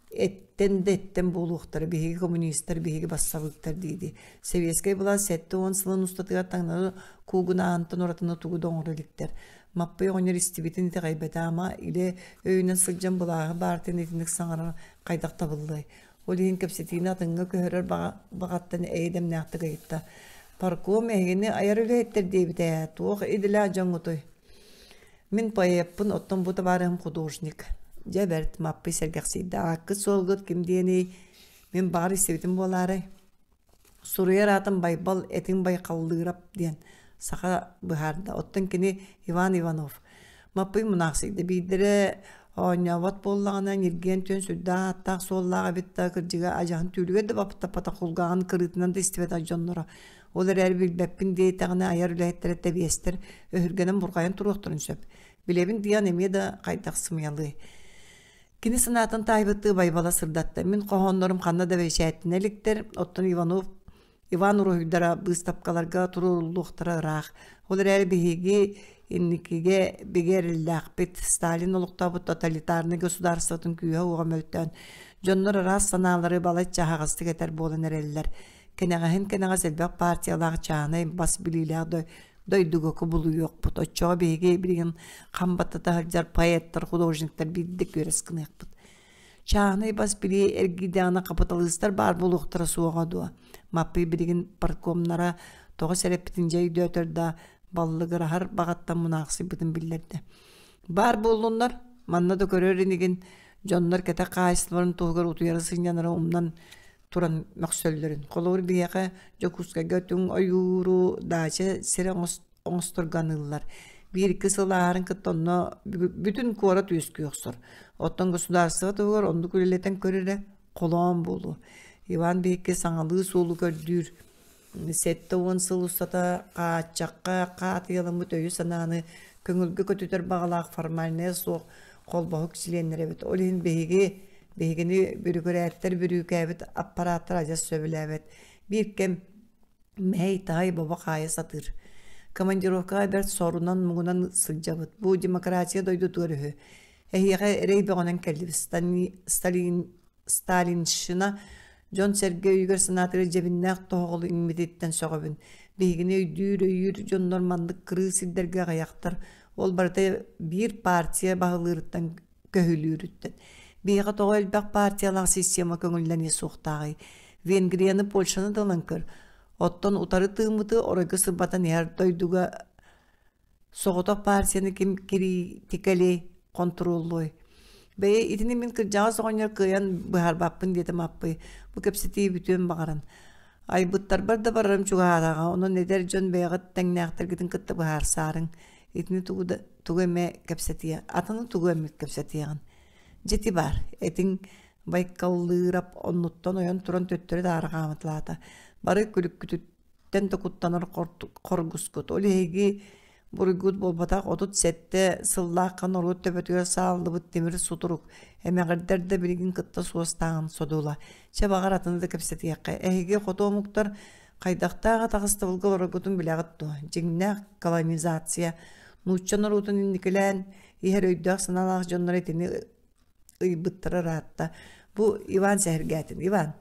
эттэн да эттэн буолуохтара биһиги коммунистар, биһиги бассабыыктар дииди. Сэбиэскэй былаас 70 сылын устатыгар таҥнары куугунаантан уратыны тугу да оҥоро иликтэр. Маппый оҕонньор истибитин итэҕэйбэтэ ама илэ өйүнэн сылдьан былааһы баартыйаны итинник саҥарар хайдах табыллыай? Ол иһин кэпсэтиини атыҥҥа көһөрөр баҕаттан эйэ-дэмнээхтик ыйытта: «Парком эһигини айар үлэһиттэр диэбитэ ээ, туох идэлээх дьоҥҥутуй?» «Мин поэппын, оттон бу табаарыһым художник». «Дьэ бэрт, Маппый сэргэхсийдэ, ааккыт-суолгут ким диэний? Мин баҕар истибитим буолаарай?» Суруйар аатым Байбал Этиҥ Байхаллыырап диэн саха быһаарда. Оттон кини Иван Иванов. Маппый мунаахсыйда. Биирдэрэ оонньообот буоллаҕына, ньиргиэн түөн сүрдээх ааттаах-суоллаах эбит да, кырдьыга адьаһын түүлүгэр да баптаппатах кулгааҕын кырыытынан да истибэтэх дьонноро. Ол эрээри билбэппин диэтэҕинэ айар үлэһиттэрэ тэбиэстэр, өһүргэнэн бурҕайан туруохтарын сөп. Билэбин диэн эмиэ да хайдах сымыйалыай. Кини санаатын таайбыттыы Байбала сырдатта. Мин хоһооннорум ханна да бэчээттэнэ иликтэр, оттон Иванов Иван уруһуйдара быыстапкаларга туруоруллуохтара ыраах. Ол эрээри биһиги инникигэ бигэ эрэллээхпит. Сталин олохтообут тоталитарнай государствотын күүһэ-уоҕа мөлтөөн, дьоннор араас санаалары балачча аһаҕастык этэр буолан эрэллэр. Кэнэҕэһин кэнэҕэс элбэх партиялаах чааһынай бас билиилээх дойдуга кубулуйуохпут. Оччоҕо биһиги билигин хам баттата сылдьар поэттар, художниктар биирдэ күөрэс гыныахпыт. Чааһынай бас билии эргийдэҕинэ хапыталыыстар баар буолуохтара суоҕа дуо? Маппый билигин паркомнара тоҕо сэрэппитин дьэ өйдөөтөр да, баллыгыраһар баҕаттан мунаахсыйбытын биллэрдэ. Баар буоллуннар, манна да көрөр инигин, дьоннор кэтэх хаһаайыстыбаларын туһугар утуйары сынньанары умнан туран мөхсөллөрүн. Холобур, биһиэхэ Дьокуускайга түҥ ойууру даача сирэ оҥосторго аныыллар. Биир-икки сыл ааһарын кытта онно бүтүн куорат үөскүү охсор. Оттон государство туһугар оннук үлэлэтэн көрөрө холоон буолуо. Иван биһикки саҥалыы суолу көрдүүр. 70 сыл устата хааччахха хаатыйаламмыт өйү-санааны көҥүлгэ көтүтэр баҕалаах формальнайа суох холбоһук чилиэннэрэ эбит. Ол иһин биһиги биһигини бүрүкүрээттэр бүрүүкээбит аппарааттар адьас сөбүлээбэт. Биир кэм мэһэй-таһай бобо-хаайа сатыыр. Командировкаҕа бэрт сорунан-муҥунан сылдьабыт. Бу демократия дойдутугар үһү. Эһиэхэ эрэй бөҕөнөн кэллибит. Сталин Сталинщина дьон-сэргэ өйүгэр-санаатыгар дьэбиннээх тоһоҕолу иҥмититтэн сөҕөбүн. Биһигини өйдүүр, өйүүр дьоннор маннык кырыы сирдэргэ аҕыйахтар. Ол барыта биир партия баһылыырыттан көһүлүүрүттэн. Биһиэхэ тоҕо элбэх партиялаах система көҥүллэниэ суохтааҕый? Венгрияны, Польшаны да ылан көр. Оттон утары тыыммыты оройго сырбатан иһэр дойдуга Соҕотох партияны ким кириитикэлиэй, хонтуруоллуой? Бэйэ итини мин кырдьаҕас оҕонньор кыайан быһаарбаппын диэтэ Маппый, бу кэпсэтии бүтүөн баҕаран. Айбыттарбар да барарым чугаһаатаҕа, онон эдэр дьон бэйэҕит тэҥнээхтэргитин кытта быһаарсаарыҥ. Итини тугу да тугу эмэ кэпсэтиэ, атыны тугу эмит кэпсэтиэҕин. Дьэ ити баар, этиҥ Байкаллыырап оннуттан ойон туран төттөрү таары хаамыталаата. Бары күлүккүтүттэн тэн да куттанар хоргускут. Ол эһиги буруйгут буолбатах 37 сыллаахха норуот төбөтүгэр сааллыбыт тимир сутурук эмэҕирдэр да билигин кытта суостааҕын содула. Чэ баҕар атыны да кэпсэтиэххэ. Эһиги хоту омуктар хайдахтаах атаҕастабылга олороргутун билэҕит дуо? Дьиҥнээх колонизация. Нуучча норуотун инникилээн иһэр өйдөөх-санаалаах дьоннор итини ыйбыттара ыраатта. Бу Иван сэһэргээтин. Иван,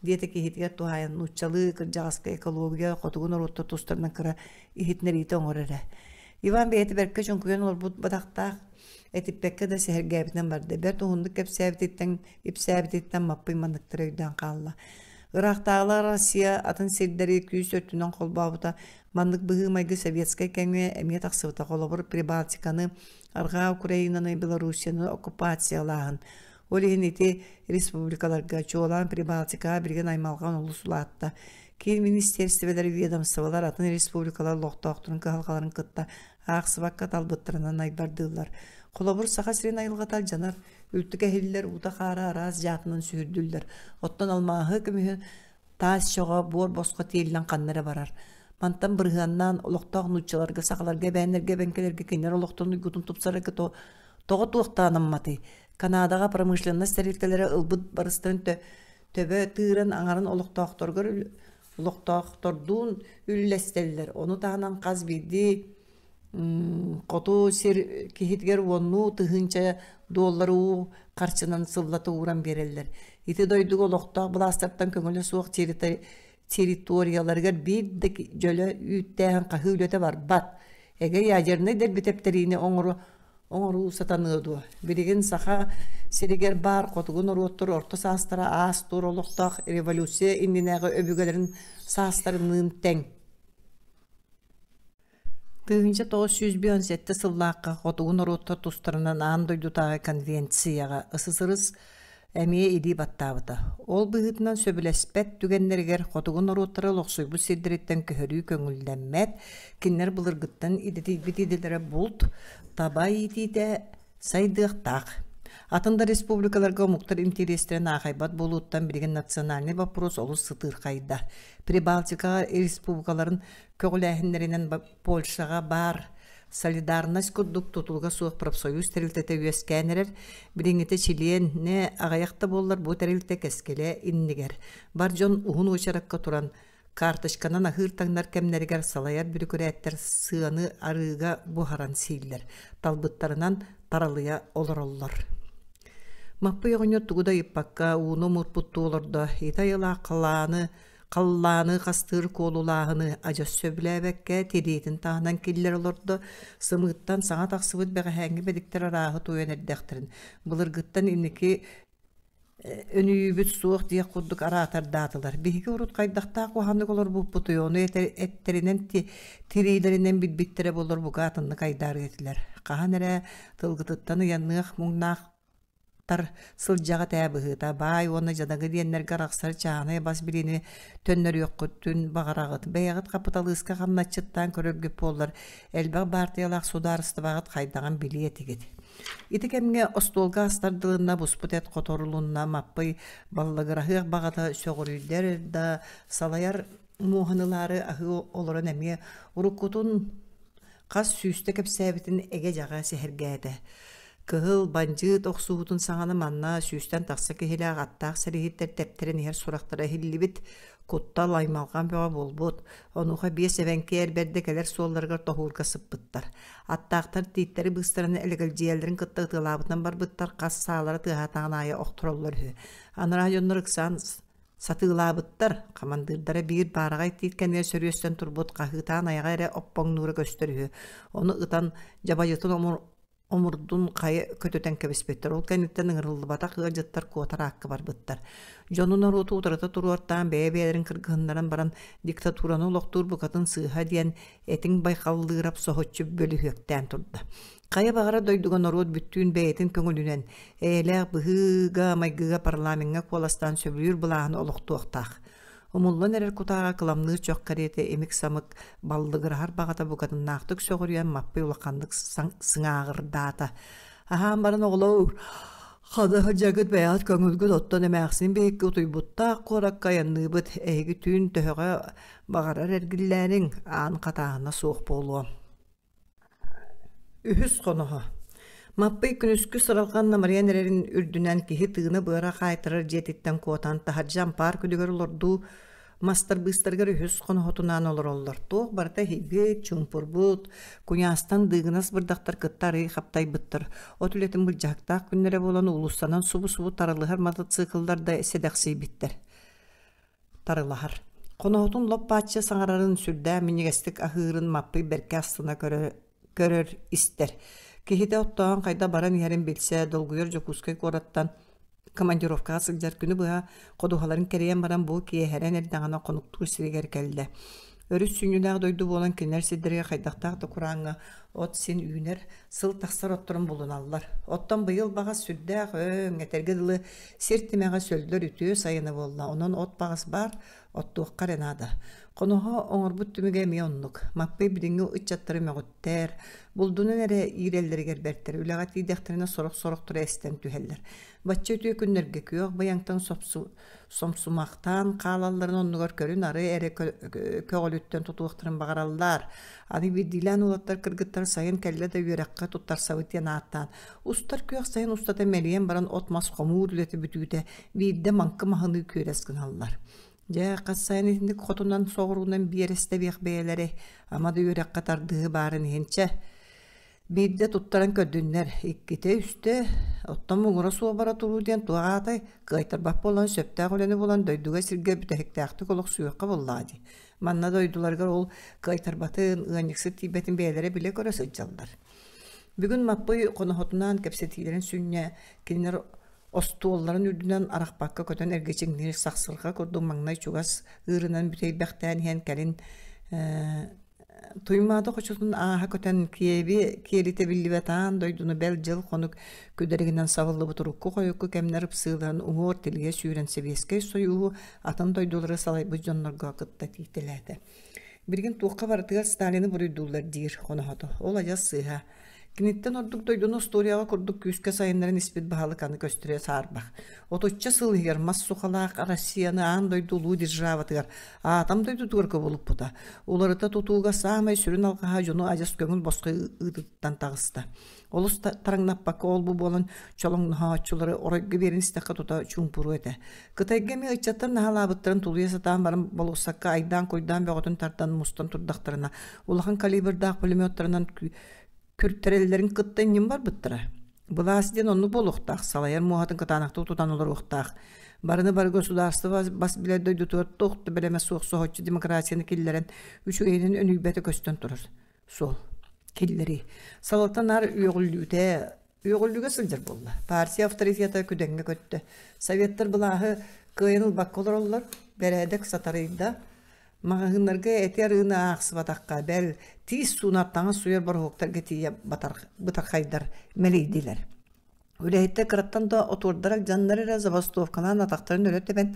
диэтэ киһитигэр туһаайан нууччалыы кырдьаҕаска экология хотугу норуоттар тустарынан кыра иһитиннэриитэ оҥорор эрэ. Иван бэйэтэ бэркэ чуҥкуйан олорбут бадахтаах этиппэккэ да сэһэргээбитинэн барда. Бэрт уһуннук кэпсээбититтэн, ипсээбититтэн Маппый манныктары өйдөөн хаалла. Ыраахтааҕылар Россия атын сирдэри күүс өттүнэн холбообута. Маннык быһыы-майгы советскай кэмҥэ эмиэ тахсыбыта. Холобур, Прибалтиканы Арҕаа Украинаны, Белоруссияны оккупациялааһын. Ол иһин ити республикаларга, чуолаан Прибалтикаҕа билигин аймалҕан олус улаатта. Киин министиэристибэлэр, ведомстволар атын республикалар олохтоохторун кыһалҕаларын кытта аахсыбакка талбыттарынан айбардыыллар. Холобур, Саха сирин айылҕата алдьанар, үлтү кэһиллэр, уута-хаара араас дьаатынан сүһүрдүллэр. Оттон алмааһы, көмүһү Таас чоҕо буор босхо тиэллэн ханна эрэ барар. Мантан бырыһыаннаан олохтоох нууччаларга, сахаларга, эбээннэргэ, эбэҥкэлэргэ кинилэр олохторун уйгутун тупсарарга тоҕо туохтаанамматый? Канадаҕа промышленность тэрилтэлэрэ ылбыт барыстарын төбө тыыран аҥарын олохтоохторугар олохтоохтордуун үллэстэллэр. Ону таһынан хас биирдии хоту сир киһитигэр уоннуу тыһыынча дуоллары уу харчынан сыллата ууран биэрэллэр. Ити дойдуга олохтоох былаастартан көҥүлэ суох территорияларыгар биир да дьөлө үүттээһин хаһыы үлэтэ барбат. Эгэ ядернай дэлби тэптэриини оҥоруу сатаныа дуо? Билигин Саха сиригэр баар хотугу норуоттар орто саастара аас-туор олохтоох революция иннинээҕи өбүгэлэрин саастарыныын тэҥ. 1957 сыллаахха Хотугу норуоттар тустарынан аан дойдутааҕы конвенцияҕа СССР эмиэ илии баттаабыта. Ол быһыытынан сөбүлэспэт түгэннэригэр хотугу норуоттары олохсуйбут сирдэриттэн көһөрүү көҥүллэммэт, кинилэр былыргыттан идэтийбит идэлэрэ булт, таба иитиитэ сайдыахтаах. Атын да республикаларга омуктар интэриэстэрин аахайбат буолууттан билигин национальнай боппуруос олус сытыырхайда. Прибалтикаҕа республикаларын көҕүлээһиннэринэн Польшаҕа баар Солидарность курдук тутулуга суох профсоюз тэрилтэтэ үөскээн эрэр. Билиҥҥитэ чилиэнэ аҕыйах да буоллар бу тэрилтэ кэскилэ иннигэр. Бар дьон уһун уочаракка туран карточканан аһыыр-таҥнар кэмнэригэр салайар бүрүкүрээттэр сыаны арыыга буһаран сииллэр, талбыттарынан таралыйа олороллор. Маппый оҕонньор тугу да ыйыппакка ууну омурпуттуу олордо, ити айылаах халааны Халлааны хастыыр куолулааһыны адьас сөбүлээбэккэ тириитин таһынан киллэрэ олордо, сымыыттан саҥа тахсыбыт бэҕэһээҥҥи бэдиктэр арааһы туойан эрдэхтэрин, былыргыттан инники өнүйүүбүт суох диэх курдук араатардаатылар. Биһиги урут хайдахтаах куһаҕаннык олорбуппутуй, ону эттэринэн тириилэринэн билбиттэрэ буоллар бука атыннык айдаарыа этилэр. Хаһан эрэ тылгытыттан ыйаныах муҥнаах тар сылдьаҕыт ээ быһыыта, баай уонна дьадаҥы диэннэргэ арахсар чааһынай бас билиини төннөрүөххүтүн баҕараҕыт. Бэйэҕит хапыталыыска хамначчыттаан көрөргүт буоллар, элбэх баартыйалаах судаарыстыбаҕыт хайдаҕын билиэ этигит. Ити кэмҥэ остуолга ас тардылынна, буспут эт хоторулунна, Маппый баллыгыраһыах баҕата сөҕүрүйдэр да, салайар муоһун ылаары аһыы олорон эмиэ уруккутун хас сүүстэ кэпсээбитин эгэ-дьаҕа сэһэргээтэ. Кыһыл бандьыыт охсуһуутун саҕана манна сүүстэн тахса киһилээх аттаах сэрииһиттэр тэптэрэн иһэр сурахтара иһиллибит, куттал, аймалҕан бөҕө буолбут. Онуоха биэс эбэҥки эр бэрдэ кэлэр суолларыгар тоһуурга сыппыттар. Аттаахтар тииттэри быыстарынан элэгэлдьийэллэрин кытта ытыалаабытынан барбыттар, хас саалара тыаһаатаҕын аайы охтороллор үһү. Анараа дьоннор ыксаан сатыылаабыттар, хамандыырдара биир баараҕай тиит кэннигэр сөрүөстэн турбут хаһыытаан айаҕа эрэ оппоҥнуура көстөр үһү. Ону ытан дьабайытын омурдун хайа көтүтэн кэбиспиттэр. Ол кэнниттэн ыҥырыллыбатах ыалдьыттар куотар аакка барбыттар. Дьону норуоту утарыта туруортаан бэйэ-бэйэлэрин кыргыһыннаран баран диктатураны олохтуур букатын сыыһа диэн этиҥ байхаллыырап соһуччу бөлүһүөктээн турда. Хайа баҕарар дойдуга норуот бүттүүн бэйэтин көҥүлүнэн, эйэлээх быһыыга-майгыга парламеҥҥа куоластаан сөбүлүүр былааһын олохтуохтаах. Умуллан эрэр кутааҕа кыламныыр чох кэриэтэ имик-самык баллыгыраһар баҕата букатыннаахтык сөҕүрүйэн Маппый улаханнык сыҥааҕырдаата. Аһаан баран оҕолоор, хана сылдьаргыт бэйэҕит көҥүлгүт оттон эмээхсин биһикки утуйбуттаах куоракка айанныыбыт, эһиги түүн төһөҕө баҕарар эргиллээриҥ, аан хатааһына суох буолуо. Үһүс хоноһо Маппый күнүскү сыралҕан намырыйан эрэрин үрдүнэн киһи тыына-быара хаайтарар дьиэтиттэн куотан таһырдьа ампаар күлүгэр олордуу мастар быыстарыгар үһүс хоноһотунаан олороллор. Туох барыта иһийбит, чуумпурбут, куйаастан дыыгынас бырдахтар кытта арыый хаптайбыттар. От үлэтин былдьаһыктаах күннэрэ буолан уулуссанан субу-субу таралыһар мотоцикллар да сэдэхсийбиттэр. Тарылаһар. Хоноһотун лоп-бааччы саҥарарын, сүрдээх минньигэстик аһыырын Маппый бэркэ астына көрөр, истэр. Киһитэ оттоон хайда баран иһэрин билсэ, долгуйар Дьокуускай куораттан командировкаҕа сылдьар күнү быһа ходуһаларын кэрийэн баран бу киэһэрэн эрдэҕинэ хонуктуур сиригэр кэллэ. Өрүс сүнньүлээх дойду буолан кинилэр сирдэригэр хайдахтаах да курааҥҥа от син үүнэр, сыл тахсар отторун булуналлар. Оттон быйыл баҕас сүрдээх өҥ, этэргэ дылы сир тимэҕэ сөллөр үтүө сайына буолла, онон от баҕас баар, оттуохха эрэ наада. Хоноһо оҥорбут түмүгэ эмиэ оннук. Маппый билиҥҥи ыччаттары мөҕүттэр, булдунан эрэ иирэллэригэр бэртэр, үлэҕэ тиийдэхтэринэ сорох-сорохторо эстэн түһэллэр. Бачча үтүө күннэргэ күөх быйаҥтан сомсумахтаан хаалалларын оннугар көрүн-ары эрэ көҕүлүттэн тутуохтарын баҕараллар. Аны биирдиилээн уолаттар кыргыттар сайын кэллэ да үөрэххэ туттарсабыт диэн ааттаан, устар күөх сайын устата мэлийэн баран от-мас хомуур үлэтэ бүтүүтэ биирдэ маҥкы маһыныы күөрэс гыналлар. Дьэ, хас сайын итинник хотунан соҕуруунан биэрэстэбиэх бэйэлэрэй, ама да үөрэххэ тардыһыы баарын иһин чэ, Биирдэ туттаран көрдүннэр, иккитэ, үстэ, оттон муҥура суох бара туруу диэн туох аатай, кыайтарбат буолан сөптөөх үлэни булан дойдуга-сиргэ бүтэһиктээхтик олохсуйуохха буоллаҕа дии. Манна дойдуларыгар ол кыайтарбатын, ыанньыксыт тиийбэтин бэйэлэрэ билэ-көрө сылдьаллар. Бүгүн Маппый хоноһотунаан кэпсэтиилэрин сүнньэ кинилэр остуолларын үрдүнэн арахпакка көтөн эргичиҥниир сахсырҕа курдук маҥнай чугас ыырынан бүтэйбэхтээн иһэн кэлин Туймаада хочотун ааһа көтөн киэби киэлитэ биллибэт аан дойдуну бэл дьыл-хонук күдэригинэн сабыллыбыт урукку-хойукку кэмнэр ыпсыыларын уҥуор тилийэ сүүрэн Сэбиэскэй Сойууһу атын дойдулары салайбыт дьоннорго кытта тиийтэлээтэ. Билигин туохха барытыгар Сталины буруйдууллар диир хоноһото. Ол адьас сыыһа. Киниттэн ордук дойдуну остуоруйаҕа курдук күүскэ сайыннаран испит баһылык аны көстөрө саарбах. Отучча сыл иһигэр мас сухалаах Россияны аан дойду улуу державатыгар, атом дойдутугар кубулуппута. Уларыта тутууга саамай сүрүн алҕаһа дьону адьас көҥүл босхо ыытыттан таҕыста. Олус тараҥнаппакка ол-бу буолан чолоҥноһооччулары оройго биэрэн истэххэ тута чуумпуруо этэ. Кытайга эмиэ ыччаттар наһаалаабыттарын тулуйа сатаан баран болуоссакка айдаан-куйдаан бөҕөтүн тардан мустан турдахтарына, улахан калибрдаах пулеметтарынан күртэрэллэрин кытта иннин барбыттара. Былаас диэн оннук буолуохтаах, салайар муоһатын кытаанахтык тутан олоруохтаах. Барыны бары государство бас билэр дойдутугар туох да бэлэмэ суох соһуччу демократияны киллэрэн үчүгэйинэн өнүйбэтэ көстөн турар. Суол. Киллэрии. Салалта наар үөҕүллүүтэ, үөҕүллүүгэ сылдьар буолла. Партия авторитета күдэҥҥэ көттө. Советтар былааһы кыайан ылбакка олороллор, бэрээдэк сатарыйда. Маҕаһыыннарга эти арыыны аахсыбатахха, бэл, тиис суунар таҥас сууйар бороһуоктарга тиийэ бытархайдар мэлийдилэр. Үлэһиттэр кыраттан да отуордара дьаннар эрэ забастовкалаан атахтарын өрө тэбэн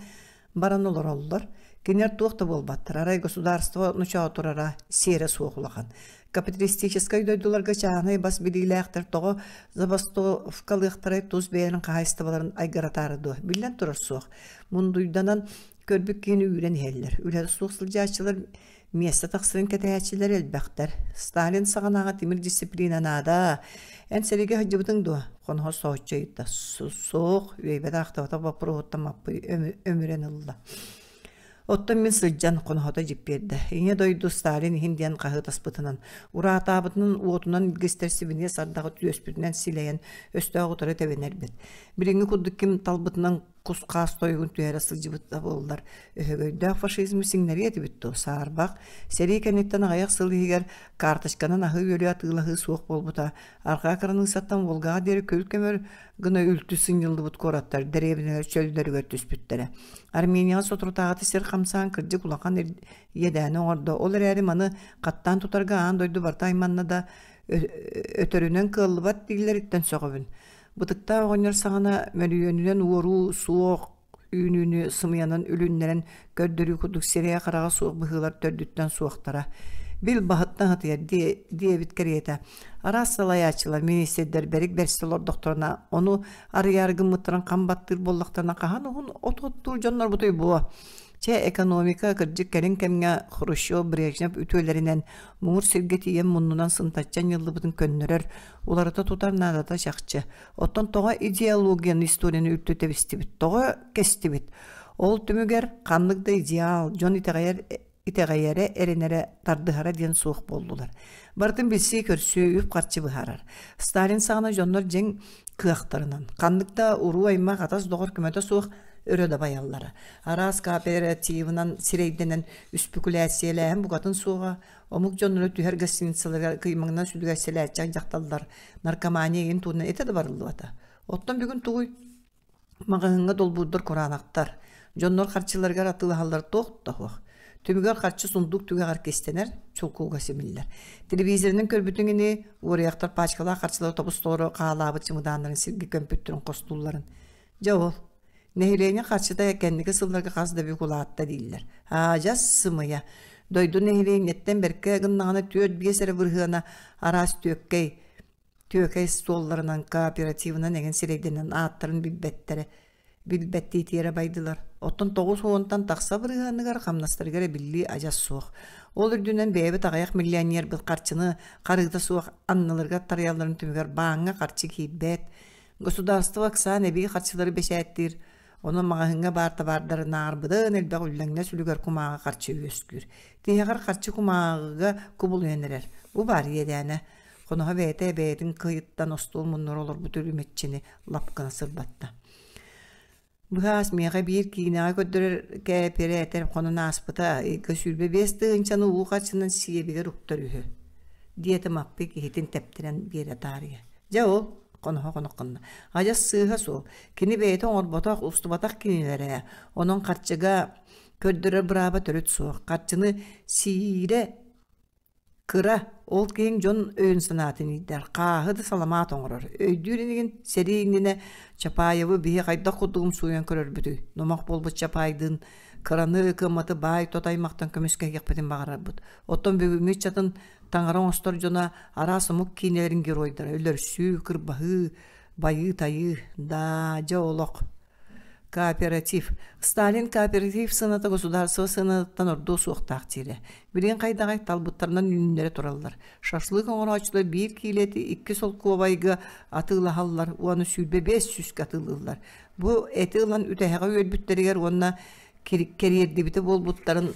баран олороллор. Кинилэр туох да буолбаттар, арай государство ночоо турара сиэрэ суох улахан. Капиталистическай дойдуларга чааһынай бас билиилээхтэр тоҕо забастовкалыахтарай тус бэйэлэрин хаһаайыстыбаларын айгыратаары дуо? Биллэн турар суох. Мундуйданан. Көрбүт киһини үүрэн иһэллэр. Үлэтэ суох сылдьааччылар миэстэ тахсарын кэтэһээччилэр элбэхтэр. Сталин саҕанааҕы тимир дисциплина наада. Эн сэриигэ сылдьыбытыҥ дуо? Хоноһо соһуччу ыйытта. Суох, үөйбэтэх-ахтыбатах боппуруоһуттан Маппый өмүрэн ылла. Оттон мин сылдьан хоноһото дьиппиэрдэ. Ийэ дойду Сталин иһин диэн хаһыытаспытынан, ураатаабытынан уотунан илгистэр сибиниэс ардаҕы түөспүтүнэн силэйэн өстөөх утары тэбинэрбит. Билиҥҥи курдук ким талбытынан кус-хаас тойугун түһэрэ сылдьыбыт да буоллар, өһөгөйдөөх фашизмы сиҥнэриэ этибит дуо, саарбах. Сэрии кэнниттэн аҕыйах сыл иһигэр карточканан аһыы-үөлү атыылаһыы суох буолбута. Арҕаа кыраныыссаттан Волгаҕа диэри күл-көмөр гына үлтү сынньыллыбыт куораттар дэриэбинэлэр чөллөрүгэр түспүттэрэ. Арменияҕа соторутааҕыта сир хамсаан кырдьык улахан иэдээни оҥордо. Ол эрээри маны хаттаан тутарга аан дойду барыта айманна да, өтөрүнэн кыаллыбат дииллэриттэн сөҕөбүн. Бытыктаах оҕонньор саҕана мөлүйүөнүнэн уоруу суох үүнүүнү сымыйанан үлүннэрэн көрдөрүү курдук сирэйэ-хараҕа суох быһыылар төрдүттэн суохтара. Бил баһыттан сытыйар диэбит кэриэтэ. Араас салайааччылар, миниистирдэр бэрик бэрсэ олордохторуна, ону арыйаары гыммыттарын хам баттыыр буоллахтарына хаһан уһун от оттуур дьоннорбутуй буо? Чэ, экономика кырдьык кэлин кэмҥэ Хрущев, Брежнев үтүөлэринэн муҥур сиргэ тиийэн муннунан сынтачча анньыллыбытын көннөрөр, уларыта тутар наадата чахчы. Оттон тоҕо идеологияны, историяны үлтү тэбистибит, тоҕо кэстибит? Ол түмүгэр ханнык да идеал, дьон итэҕэйэр итэҕэйэрэ, эрэнэрэ, тардыһара диэн суох буоллулар. Барытын билсии-көрсүү, үп-харчы быһаарар. Сталин саҕана дьоннор дьиҥ кыахтарынан, ханнык да уруу-аймах, атас-доҕор көмөтө суох өрө дабайаллара. Араас кооперативынан сирэйдэнэн үспүкүлээссийэлээһин букатын суоҕа, омук дьонноро түһэр гостиницаларыгар кыймаҥнан сүлүгэссэлээччэх дьахталлар наркомания игин туһунан этэ да барыллыбата. Оттон бүгүн тугуй? Маҕаһыыҥҥа долбуурдар кураанахтар. Дьоннор харчыларыгар атыылаһаллар туох да суох. Түмүгэр харчы сундуук түгэҕэр кистэнэр, чулкууга симиллэр. Телевизорынан көрбүтүҥ ини, уоруйахтар пачкалаах харчылары тобус-толору хаалаабыт чымыдааннарын сиргэ көмпүттэрин хостуулларын. Дьэ ол, нэһилиэнньэ харчыта кэнники сылларга хас да бүк улаатта дииллэр. Аадьас сымыйа. Дойду нэһилиэнньэттэн бэркэ гыннаҕына 4-5 эрэ бырыһыана араас түөккэй, түөкэй суолларынан, кооперативынан эҥин сирэйдэнэн ааттарын билбэттэрэ, билбэттии тиэрэ байдылар. Оттон 90-тан тахса бырыһыаныгар хамнастарыгар эбиллии адьас суох. Ол үрдүнэн бэйэбит аҕыйах миллионербыт харчыны харыыта суох анныларыгар тарыйалларын түмүгэр бааҥҥа харчы киирбэт, Государство ыксаан эбии харчылары бэчээттиир, онон маҕаһыыҥҥа баар табаардарынааҕар быдан элбэх үллэҥнэс үлүгэр кумааҕы харчы үөскүүр. Тиһэҕэр харчы кумааҕыга кубулуйан эрэр. Бу баар иэдээнэ. Хоноһо бэйэтэ бэйэтин кыйыттан остуол муннугар олорбут үрүмэччини лап гына сырбатта. Быһаас миэхэ биир киинэҕэ көрдөрөр кээпэрээтэр хонон ааспыта, ыйга 25 тыһыынчаны уу харчынан сиэбигэр уктар үһү, диэтэ Маппый киһитин тэптэрэн биэрэ таарыйа. Дьэ ол, хоноһо хоноххонно, адьас сыыһа суол, кини бэйэтэ оҥорботох, устубатах кинилэрэ ээ, онон харчыга көрдөрөр бырааба төрүт суох, харчыны сиирэ Кыра, ол киһиҥ дьон өйүн-санаатын иирдэр, хааһы да саламаат оҥорор. Өйдүүр инигин, сэрии иннинэ Чапаевы биһи хайдах курдук умсугуйан көрөрбүтүй? Номох буолбут Чапаайдыын кыраны, кыамматы баай-тот аймахтан көмүскэһиэхпитин баҕарарбыт. Оттон бүгүҥҥү ыччатын таҥара оҥостор дьоно араас омук киинэлэрин геройдара өлөрсүү, кырбаһыы, байыы-тайыы, даа, дьэ олох Кооператив. Сталин кооператив сыаната государство сыанатыттан ордуо суохтаах диирэ. Билигин хайдаҕай талбыттарынан үүннэрэ тураллар. Шашлык оҥорооччулар биир киилэти 2 солкуобайга атыылаһаллар уонна 25 сүүскэ атыылыыллар. Бу эти ылан үтэһэҕэ үөрбүттэригэр уонна кэриэрдибитэ буолбуттарын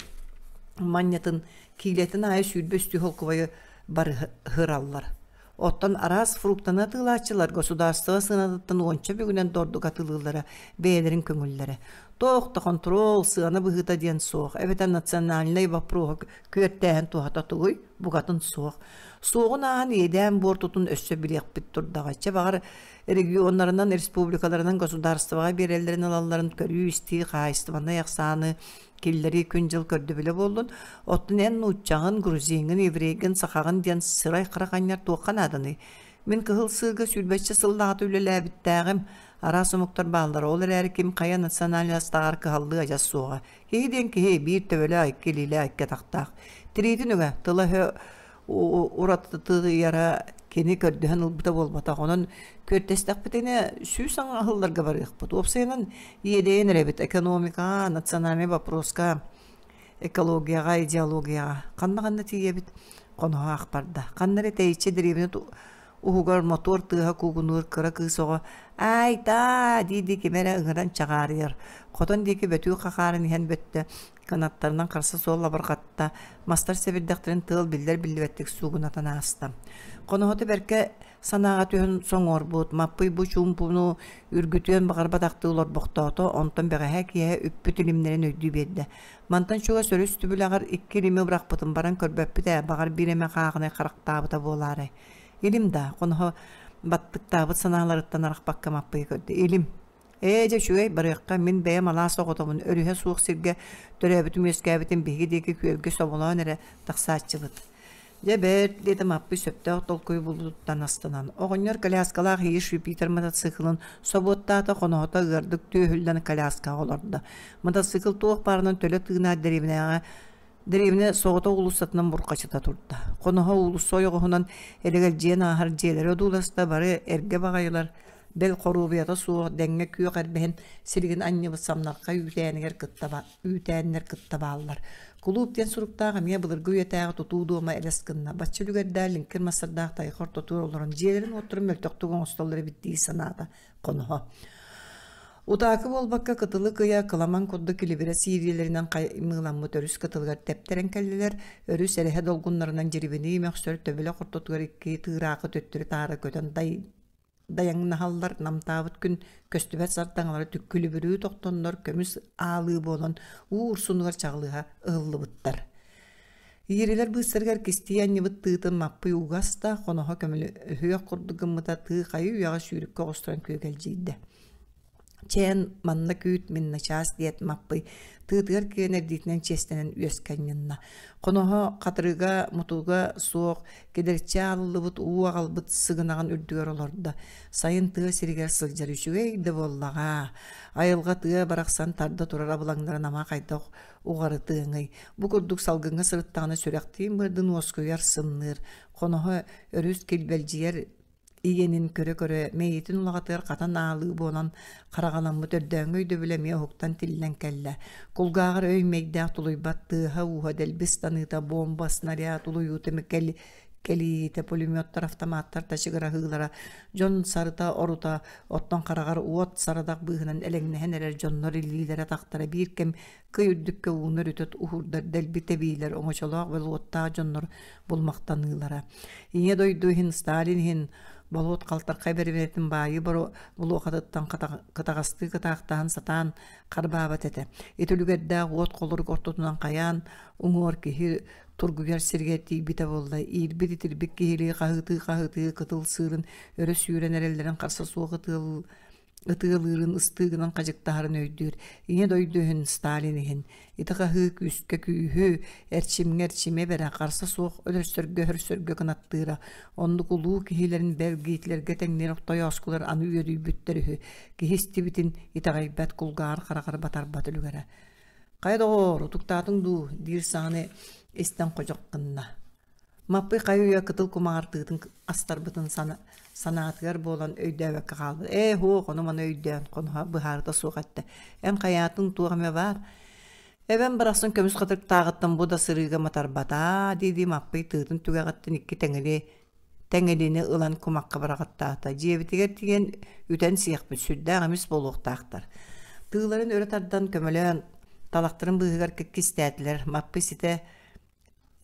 манньатын киилэтин аайы 23 солкуобайы барыһыраллар. Оттон араас фруктаны атыылааччылар государство сыанатыттан уонча бүгүнэн да ордук атыылыыллара бэйэлэрин көҥүллэрэ. Туох да хонтуруол, сыана быһыыта диэн суох, эбэтэр национальнай боппуруоһу күөртээһин туһата тугуй? Букатын суох. Суоҕун ааһан иэдээн буортутун өссө билиэхпит турдаҕа. Чэ, баҕар, регионнарынан, республикаларынан государствоҕа биэрэллэрин ылалларын көрүү-истии, хаһаайыстыбаннай ахсааны киллэрии күн-дьыл көрдөбүлэ буоллун, оттон эн нууччаҕын, грузиҥҥын, еврейгин, сахаҕын диэн сырай-харах анньар туохха нааданый? Мин Кыһыл Сыырга сүүрбэччэ сыллааҕыта үлэлээбиттээҕим, араас омуктар бааллара, ол эрээри ким хайа национальностааҕар кыһаллыы адьас суоҕа. Киһи диэн киһи, биир төбөлөөх, икки илиилээх, икки атахтаах. Тириитин үгэ, тыла-өһө уратытыйара. Кини көрдөһөн ылбыта буолбатах. Онон күөртэстэхпитинэ сүүс аһылларга барыахпыт. Уопсайынан иэдэйэн эрэбит экономикаҕа, национальнай вопроска, экологияҕа, идеологияҕа. Ханна-ханна тиийэбит? Хоноһо аахпарда. Ханна эрэ тэйиччи дэриэбинэ уһугар мотуор тыаһа куугунуур кыра кыыс оҕо «Аайта!» дии-дии кими эрэ ыҥыран чаҕаарыйар. Хотон диэки бөтүүк хахааран иһэн бөттө, кынаттарынан харса суол лабырҕатта, мастар сэбирдэхтэрин тыал биллэр-биллибэттик суугунатан ааста. Хоноһото бэркэ санааҕа түһэн соҥуорбут, Маппый бу чуумпуну үргүтүөн баҕарбатахтыы олорбохтоото, онтон бэҕэһээ киэһэ үппүт илимнэрин өйдүү биэрдэ. Мантан чугас өрүс түбүлэҕэр икки илими бырахпытын баран көрбөппүт ээ, баҕар биир эмэ хааҕынай харахтаабыта буолаарай. Илим даа, хоноһо баттыктаабыт санааларыттан арахпакка Маппыйы көрдө. Илим. Ээ, дьэ үчүгэй, барыахха, мин бэйэм алаас оҕотобун, өрүһэ суох сиргэ төрөөбүтүм-үөскээбитим биһиги диэки күөлгэ соболоон эрэ тахсааччыбыт. Дьэ бэрт, диэтэ Маппый сөптөөх толкуйу булбутуттан астынан. Оҕонньор коляскалаах Иш Юпитер мотоциклын собуоттаата, хоноһото ыардык түөһүллэн коляскаҕа олордо. Мотоцикл туох баарынан төлө тыынаат дэриэбинэҕэ Дэриэбинэ соҕотох уулуссатынан бурҕачыта турда. Хоноһо уулусса ойоҕоһунан элэгэлдьийэн ааһар дьиэлэри одууласта, бары эргэ баҕайылар, бэл хоруобуйата суох дэҥҥэ күөх эрбэһин силигин анньыбыт самнархай үүтээнигэр кытта үүтээннэр кытта бааллар. Кулууп диэн суруктаах эмиэ былыргы үйэтээҕи тутуу дуома элэс гынна. Бачча үлүгэрдээх лиҥкир массардаах тайҕа ортотугар олорон дьиэлэрин-уоттарын мөлтөхтүк оҥостоллор эбит дии санаата хоноһо. Утаакы буолбакка кытылы кыйа кыламан курдук килибирэ сиириилэринэн хаймыыламмыт өрүс кытылыгар тэптэрэн кэллилэр. Өрүс эрэһэ долгуннарынан дьирибинии мөхсөр төбөлөх ортотугар икки тыыраахы төттөрү-таары көтөн дай дайаҥнаһаллар, намтаабыт күн көстүбэт сардаҥалара түккүлүбүрүү тохтоннор көмүс аалыы буолан уу урсунугар чаҕылыһа ыһыллыбыттар. Иирилэр быыстарыгар кистии анньыбыт тыытын Маппый ууга аста, хоноһо көмөлөһүөх курдук гыммыта тыы хайы үйэҕэ сүүрүккэ оҕустаран күөгэлдьийдэ. Чээн, манна күүт, мин начаас диэт Маппый тыытыгар киирэн эрдиитинэн чиэстэнэн үөскэ анньынна. Хоноһо хатырыга, мутуга суох, кэдэрчи аалыллыбыт уу аҕалбыт сыгынаҕын үрдүгэр олордо. Сайын тыа сиригэр сылдьар үчүгэй да буоллаҕа. Айылҕа тыа барахсан тарда турар абылаҥнарын ама хайдах уҕарытыаҥый. Бу курдук салгыҥҥа сырыттаҕына сүрэхтиин бырдын уоскуйар, сымныыр. Хоноһо өрүс килбэлдьийэр ийэнин көрө-көрө мэйиитин улаҕатыгар хатан аалыы буолан хараҕаламмыт өрдөөҥҥү өйдөбүлэ эмиэ уһуктан тиллэн кэллэ. Кулгааҕар өй-мэйдээх тулуйбат тыаһа-ууһа дэлби ыстаныыта, бомба, снаряд улуйуута кэлиитэ, пулеметтар, автоматтар тачыгыраһыылара, дьон сарыта орута, оттон хараҕар уот сарадах быыһынан элэҥнэһэн эрэр дьоннор илиилэрэ-атахтара биир кэм кый үрдүккэ ууну өрүтэ уһуурдар дэлби тэбиилэр, оҥочолоох болуоттаах дьоннор булмахтаныылара. Ийэ дойду иһин, Сталин иһин болуот халтархай бэрэбинэтин баайыы болуохатыттан кытаҕастыы кытаахтаһан сатаан харбаабат этэ. Ити үлүгэрдээх уот холорук ортотунан хайаан уҥуор киһи тургуйар сиригэр тиийбитэ буолла. Иирбит-итирбит киһилии хаһыытыы-хаһыытыы кытыл сыырын өрө сүүрэн эрэллэрин харса суох ытыал ытыалыырын ыстыыгынан хадьыктаһарын өйдүүр. Ийэ дойду иһин, Сталин иһин. Ити хаһыы күүскэ күүһү, эрчимҥэ эрчими эбэрэ, харса суох өлөрсөргө өһөрсөргө кынаттыыра. Оннук улуу киһилэрин бэл Гитлергэ тэҥниир тойооскулар аны үөдүйбүттэр үһү. Киһи истибитин итэҕэйбэт, кулгааҕар хараҕар батарбат үлүгэрэ. «Хайа доҕоор, утуктаатыҥ дуу?» диир саҥаны истэн ходьох гынна. Маппый хайы-үйэ кытыл кумаҕар тыытын астарбытын санаатыгар буолан өйдөөбөккө хаалбыт. Ээ, һуох, ону-маны өйдөөн, хоноһо быһаарыта суох эттэ. Эн хайаатын туох эмэ баар? Эбэм барахсан көмүс хатырыктааҕыттан бу да сырыыга матарбатаа, дии-дии Маппый тыытын түгэҕиттэн икки тэҥили тэҥилини ылан кумахха быраҕаттаата. Дьиэбитигэр тиийэн үтэн сиэхпит, сүрдээх эмис буолуохтаахтар. Тыыларын өрө тардан көмөлөөн талахтарын быыһыгар кистээтилэр. Маппый ситэ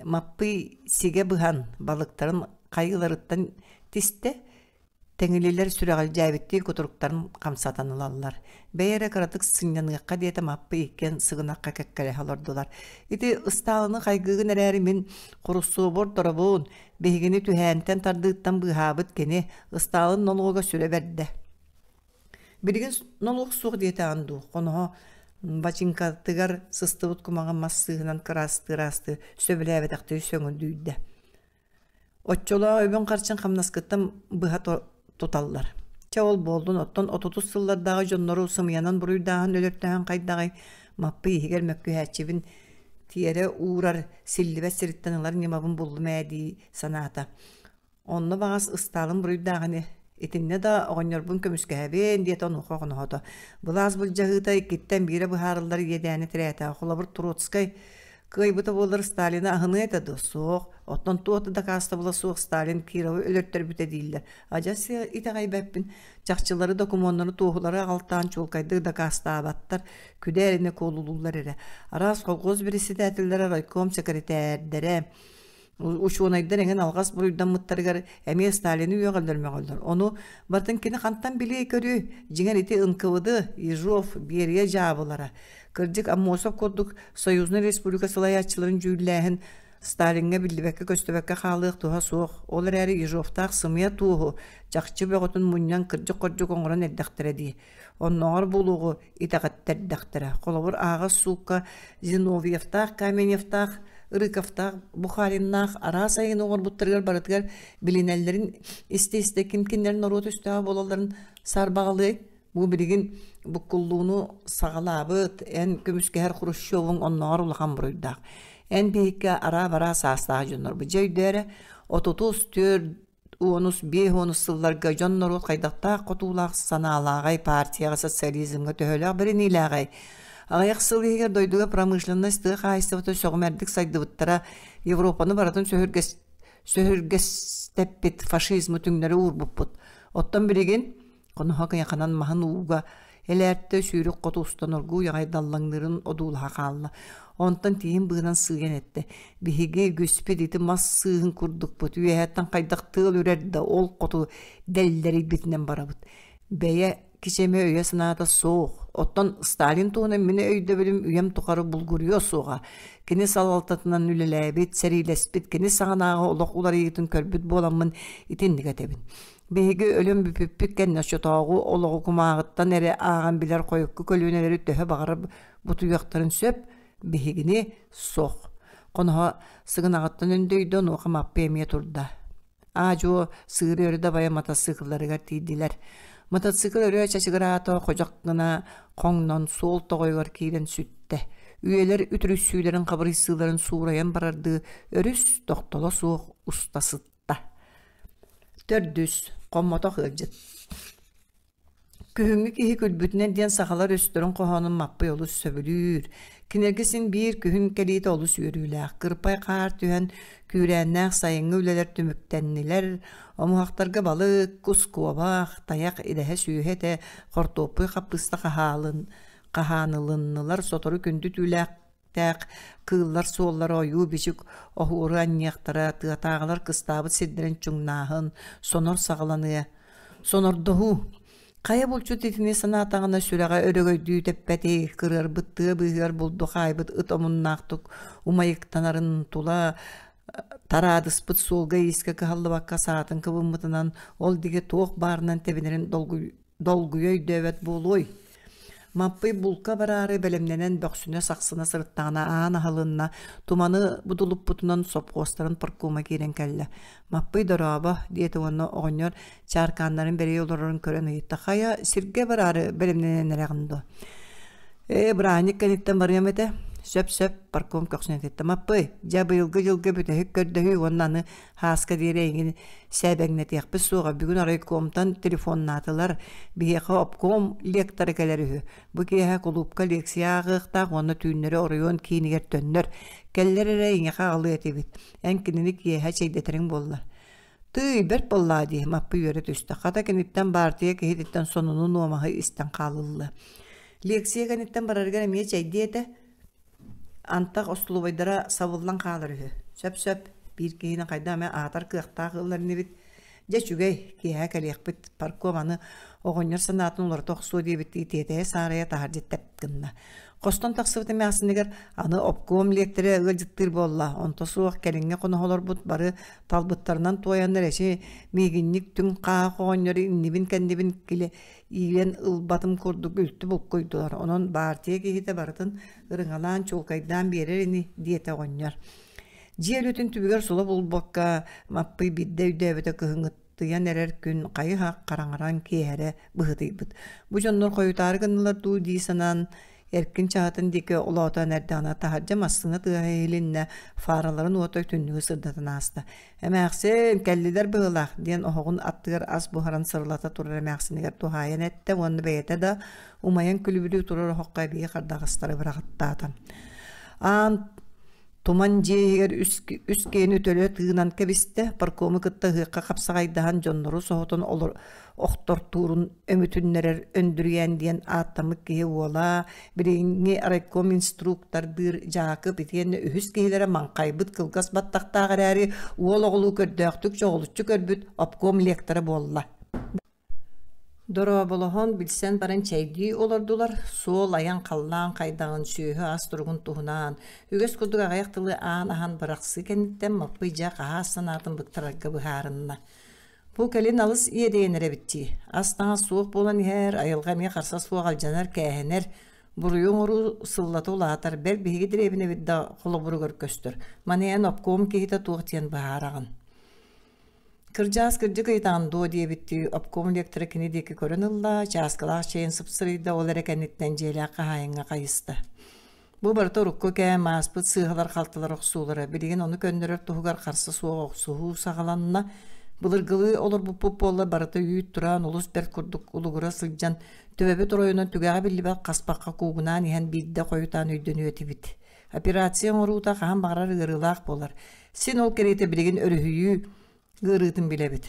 Маппый сигэ быһан, балыктарын хайыыларыттан тистэ, тэҥилилэр сүрэҕэлдьээбиттии кутуруктарын хамсатан ылаллар. Бэйэ эрэ кыратык сынньаныахха диэтэ Маппый иккиэн сыгынахха кэккэлэһэ олордулар. Ити Ыстаалыны хайгыыгын эрээри мин Хурусуобу ордоробун, биһигини түһээнтэн тардыыттан быыһаабыт кини, Ыстаалын нолуога сүрэ бэрдэ. Билигин нолуок суох диэтэҕин дуу, хоноһо бачыыҥкатыгар сыстыбыт кумаҕы мас сыыһынан кыраастыы-ыраастыы сөбүлээбэтэхтии сөҥүдүйдэ. Оччолоох үбүн-харчын хамнаскыттан быһа туталлар. Чэ ол буоллун, оттон отутус сыллардааҕы дьоннору сымыйанан буруйдааһын өлөртөһөн хайдаҕый? Маппый иһигэр мөккүһээччибин тиэрэ уурар, силлибэт сириттэн ылар ньымабын буллум ээ дии санаата. Онно баҕас Ыстаалын буруйдаах ини. Итиннэ да оҕонньорбун көмүскэһэбин диэтэ онуоха хоноһото. Былаас былдьаһыыта иккиттэн биирэ быһаарыллар иэдээни тирээтэ. Холобур, Троцкай кыайбыта буоллар Сталины аһыныа этэ дуо? Суох. Оттон туох да дакаастабыла суох Сталин Кировы өлөртөрбүтэ дииллэр. Адьас итэҕэйбэппин. Чахчылары, докумуоннары, туоһулары аҕалтаан чуолкайдык дакаастаабаттар, күдээринэ куолулууллар эрэ. Араас колхоз председателлэрэ, райком сэкирэтээрдэрэ, Учуонайдар эҥин алҕас буруйдаммыттарыгар эмиэ Сталины үөҕэллэр-мөҕөллөр. Ону барытын кини хантан билиэй-көрүөй? Дьиҥэр ити НКВД, Ежов, Берия дьаабылара. Кырдьык, Аммосов курдук союзнай республика салайааччыларын дьүүллээһин Сталиҥҥа биллибэккэ-көстүбэккэ хаалыах туһа суох. Ол эрээри Ежовтаах сымыйа туоһу, чахчы бөҕөтүн мунньан кырдьык-хордьук оҥорон эрдэхтэрэ дии. Оннооҕор буолуоҕу итэҕэттэрдэхтэрэ. Холобур, ааҕас суукка Зиновьевтаах, Каменевтаах, Рыковтаах, Бухариннаах араас айыыны оҥорбуттарыгар барытыгар билинэллэрин истэ-истэ ким кинилэр норуот өстөөҕө буолалларын саарбаҕалыай? Бу билигин буккуллууну саҕалаабыт, эн көмүскэһэр Хрущевуҥ оннооҕор улахан буруйдаах. Эн биһикки араа-бараа саастаах дьоннорбут. Дьэ өйдөө эрэ, отутус түөрт уонус, биэс уонус сылларга дьон-норуот хайдахтаах хотуулаах санаалааҕай, партияҕа, социализмҥа төһөлөөх бэриниилээҕэй? Аҕыйах сыл иһигэр дойдуга промышленность тыа хаһаайыстыбата сөҕүмэрдик сайдыбыттара, Европаны барытын сөһүргэстэппит фашизмы түҥнэри уурбуппут. Оттон билигин Хоноһо кыйаханан маһын ууга элээртэ сүүрүк хоту устан оргууй аҕай даллаҥныырын одуулаһа хаалла. Онтон тииһин быыһынан сыыйан эттэ: «Биһиги үгүспүт ити мас сыыһын курдукпут, үөһэттэн хайдах тыал үрэр да, ол хоту дэллэрийбитинэн барабыт. Бэйэ кичэмэ өйө-санаата суох. Оттон Сталин туһунан мин өйдөбүлүм үйэм тухары булгуруйуо суоҕа. Кини салалтатынан үлэлээбит, сэриилэспит, кини саҕанааҕы олох уларыйыытын көрбүт буоламмын итинник этэбин. Биһиги өлөн бүппүппүт кэннэ оччотооҕу олоҕу кумааҕыттан эрэ ааҕан билэр хойукку көлүөнэлэри төһө баҕарар бутуйуохтарын сөп, биһигини суох. Хоноһо сыгынаҕыттан өндөйдө, онуоха Маппый эмиэ турда. Аа-дьуо сыыры өрө дабайа матасыыкылларыгар тиийдилэр. Мотоцикл өрө чачыгыраата, ходьох гына хоҥнон суол тоҕойугар киирэн сүттэ. Үйэлэр үтүрүйсүүлэрин хабырыйсыыларын суурайан барардыы өрүс тохтоло суох уста сытта. Төрдүс, хоммотох ыалдьыт. Күһүҥҥү киһи күлбүтүнэн диэн сахалар өстөрүн хоһоонун Маппый олус сөбүлүүр. Кинилэргэ син биир күһүн кэлиитэ олус үөрүүлээх. Кырпай хаар түһэн, күүрээннээх сайыҥҥы үлэлэр түмүктэннилэр. Омуһахтарга балык, кус куобах, тайах идэһэ сүөһү этэ, хортуоппуй хаппыыста хаһаалын, хаһаанылыннылар. Сотору күндү түүлээх Тээх кыыллар суоллара ойуу-бичик оһуору анньыахтара, тыатааҕылар кыстаабыт сирдэрин чуҥнааһын, сонор саҕаланыа. Сонордоһуу. Хайа булчут итини санаатаҕына сүрэҕэ өрөгөйдүү тэппэтий, кырыарбыт тыа быыһыгар булду хаайбыт ыт омуннаахтык умайыктанарын тула тараадыспыт суолга-иискэ кыһаллыбакка саатын кыбыммытынан ол диэки туох баарынан тэбинэрин долгуйа өйдөөбөт буолуой? Маппый булка бараары бэлэмнэнэн бөхсүнэ-сахсына сырыттаҕына аан аһылынна, туманы будулуппутунан сопхуостарын паркома киирэн кэллэ. «Маппый дорообо» диэтэ уонна оҕонньор чааркааннарын бэрийэ олорорун көрөн ыйытта: «Хайа, сиргэ бараары бэлэмнэнэн эрэҕин дуо?» «Ээ, бырааһынньык кэнниттэн барыам этэ». «Сөп-сөп», парком көхсүн этиттэ. «Маппый, дьэ быйылгы дьылга бүтэһик көрдөһүү уонна аны Һааска диэри эйигин сээбэҥнэтиэхпит суоҕа, бүгүн райкомтан телефоннаатылар, биһиэхэ обком лектора кэлэр үһү. Бу киэһэ кулуупка лекция ааҕыахтаах уонна түүннэри оройуон киинигэр төннөр. Кэллэр эрэ эйиэхэ аҕалыа этибит. Эн кинини киэһэ чэйдэтэриҥ буоллар. Тыый, бэрт буоллаа дии, Маппый үөрэ түстэ. Хата киниттэн баартыйа киһититтэн сонуну-нуомаһы истэн хаалылла. Лекция кэнниттэн барарыгар эмиэ чэйдиэ этэ. Антах остолобуойдара сабыллан хаалар үһү. Сөп-сөп, биир киһини хайдах эмэ аһатар кыахтаах ыаллар инибит. Дьэ үчүгэй, киэһэ кэлиэхпит, парком аны оҕонньор санаатын уларыта охсуо диэбиттии тиэтэйэ-саарайа таһырдьа тэп гынна. Хостон тахсыбыт эмээхсинигэр аны обком лиэктэрэ ыалдьыттыыр буолла, онто суох кэлиҥҥи хоноһолорбут бары талбыттарынан туойаннар эчи миигинньик түҥ хааһах оҕонньор иннибин-кэннибин килэ иилэн ылбатым курдук үлтү булкуйдулар, онон баартыйа киһитэ барытын ырыҥалаан чуолкайдаан биэрэр ини диэтэ оҕонньор. Дьиэ өлүтүн түбүгэр сула булбакка Маппый биирдэ өйдөөбүтэ кыһыҥҥытыйан эрэр күн хайы-хах хараҥаран киэһэрэ быһыытыйбыт. Бу дьоннор хойутаары гыннылар дуу дии санаан Эркин чаһытын диэки олоотоон эрдэҕинэ таһырдьа массыына тыаһа иһилиннэ, фараларын уота түннүгү сырдатан ааста. «Эмээхсин, кэллилэр быһыылаах» диэн оһоҕун аттыгар ас буһаран сырылата турар эмээхсинигэр туһаайан эттэ уонна бэйэтэ да умайан күлүбүрүү турар оһоххо эбии хардаҕастары быраҕаттаата. Аан Туман дьиэ иһигэр үс киһини төлө тыынан кэбистэ, паркому кытта ыһыахха хапсаҕайдаһан дьоннору соһутан охтортуурун өмүтүннэрэр Өндүрүйээн диэн ааттаммыт киһи уола, билиҥҥи райком инструктордыыр Дьаакып итиэннэ үһүс киһилэрэ маҥхайбыт кылгас баттахтаах эрээри уол оҕолуу көрдөөхтүк чоҕулуччу көрбүт обком лектора буолла. Дорооболоһон, билсэн баран чэйдии олордулар, суол айан халлаан хайдаҕын, сүөһү-ас туругун туһунан, үгэс курдук аҕыйах тылы аан аһан бырахсыы кэнниттэн Маппый дьэ хаһаас санаатын быктарарга быһаарынна. Бу кэлин алыс иэдэйэн эрэбит дии, ас-таҥас суох буолан иһэр, айылҕа эмиэ харса суох алдьанар-кээһэнэр, буруйу оҥоруу сыллата улаатар, бэл биһиги дэриэбинэбит да холобуругар көстөр. Маны эн обком киһитэ туох диэн быһаараҕын? Кырдьаас кырдьык ыйытаҕын дуо диэбиттии обком лектора кини диэки көрөн ылла, чааскылаах чэйин сыпсырыйда, ол эрэ кэнниттэн дьиэлээх хаһаайыҥҥа хайыста. Бу барыта урукку кэм ааспыт сыыһалар-халтылар охсуулара, билигин ону көннөрөр туһугар харса суох охсуһуу саҕаланна. Былыргылыы олорбуппут буолла барыта үүт тураан олус бэрт курдук улугура сылдьан, төбөбүт оройунан түгэҕэ биллибэт хаспахха куугунаан иһэн биирдэ хойутаан өйдөнүө этибит. Операция оҥоруута хаһан баҕарар ыарыылаах буолар. Син ол кэриэтэ билигин өрүһүйүү ыарыытын билэбит.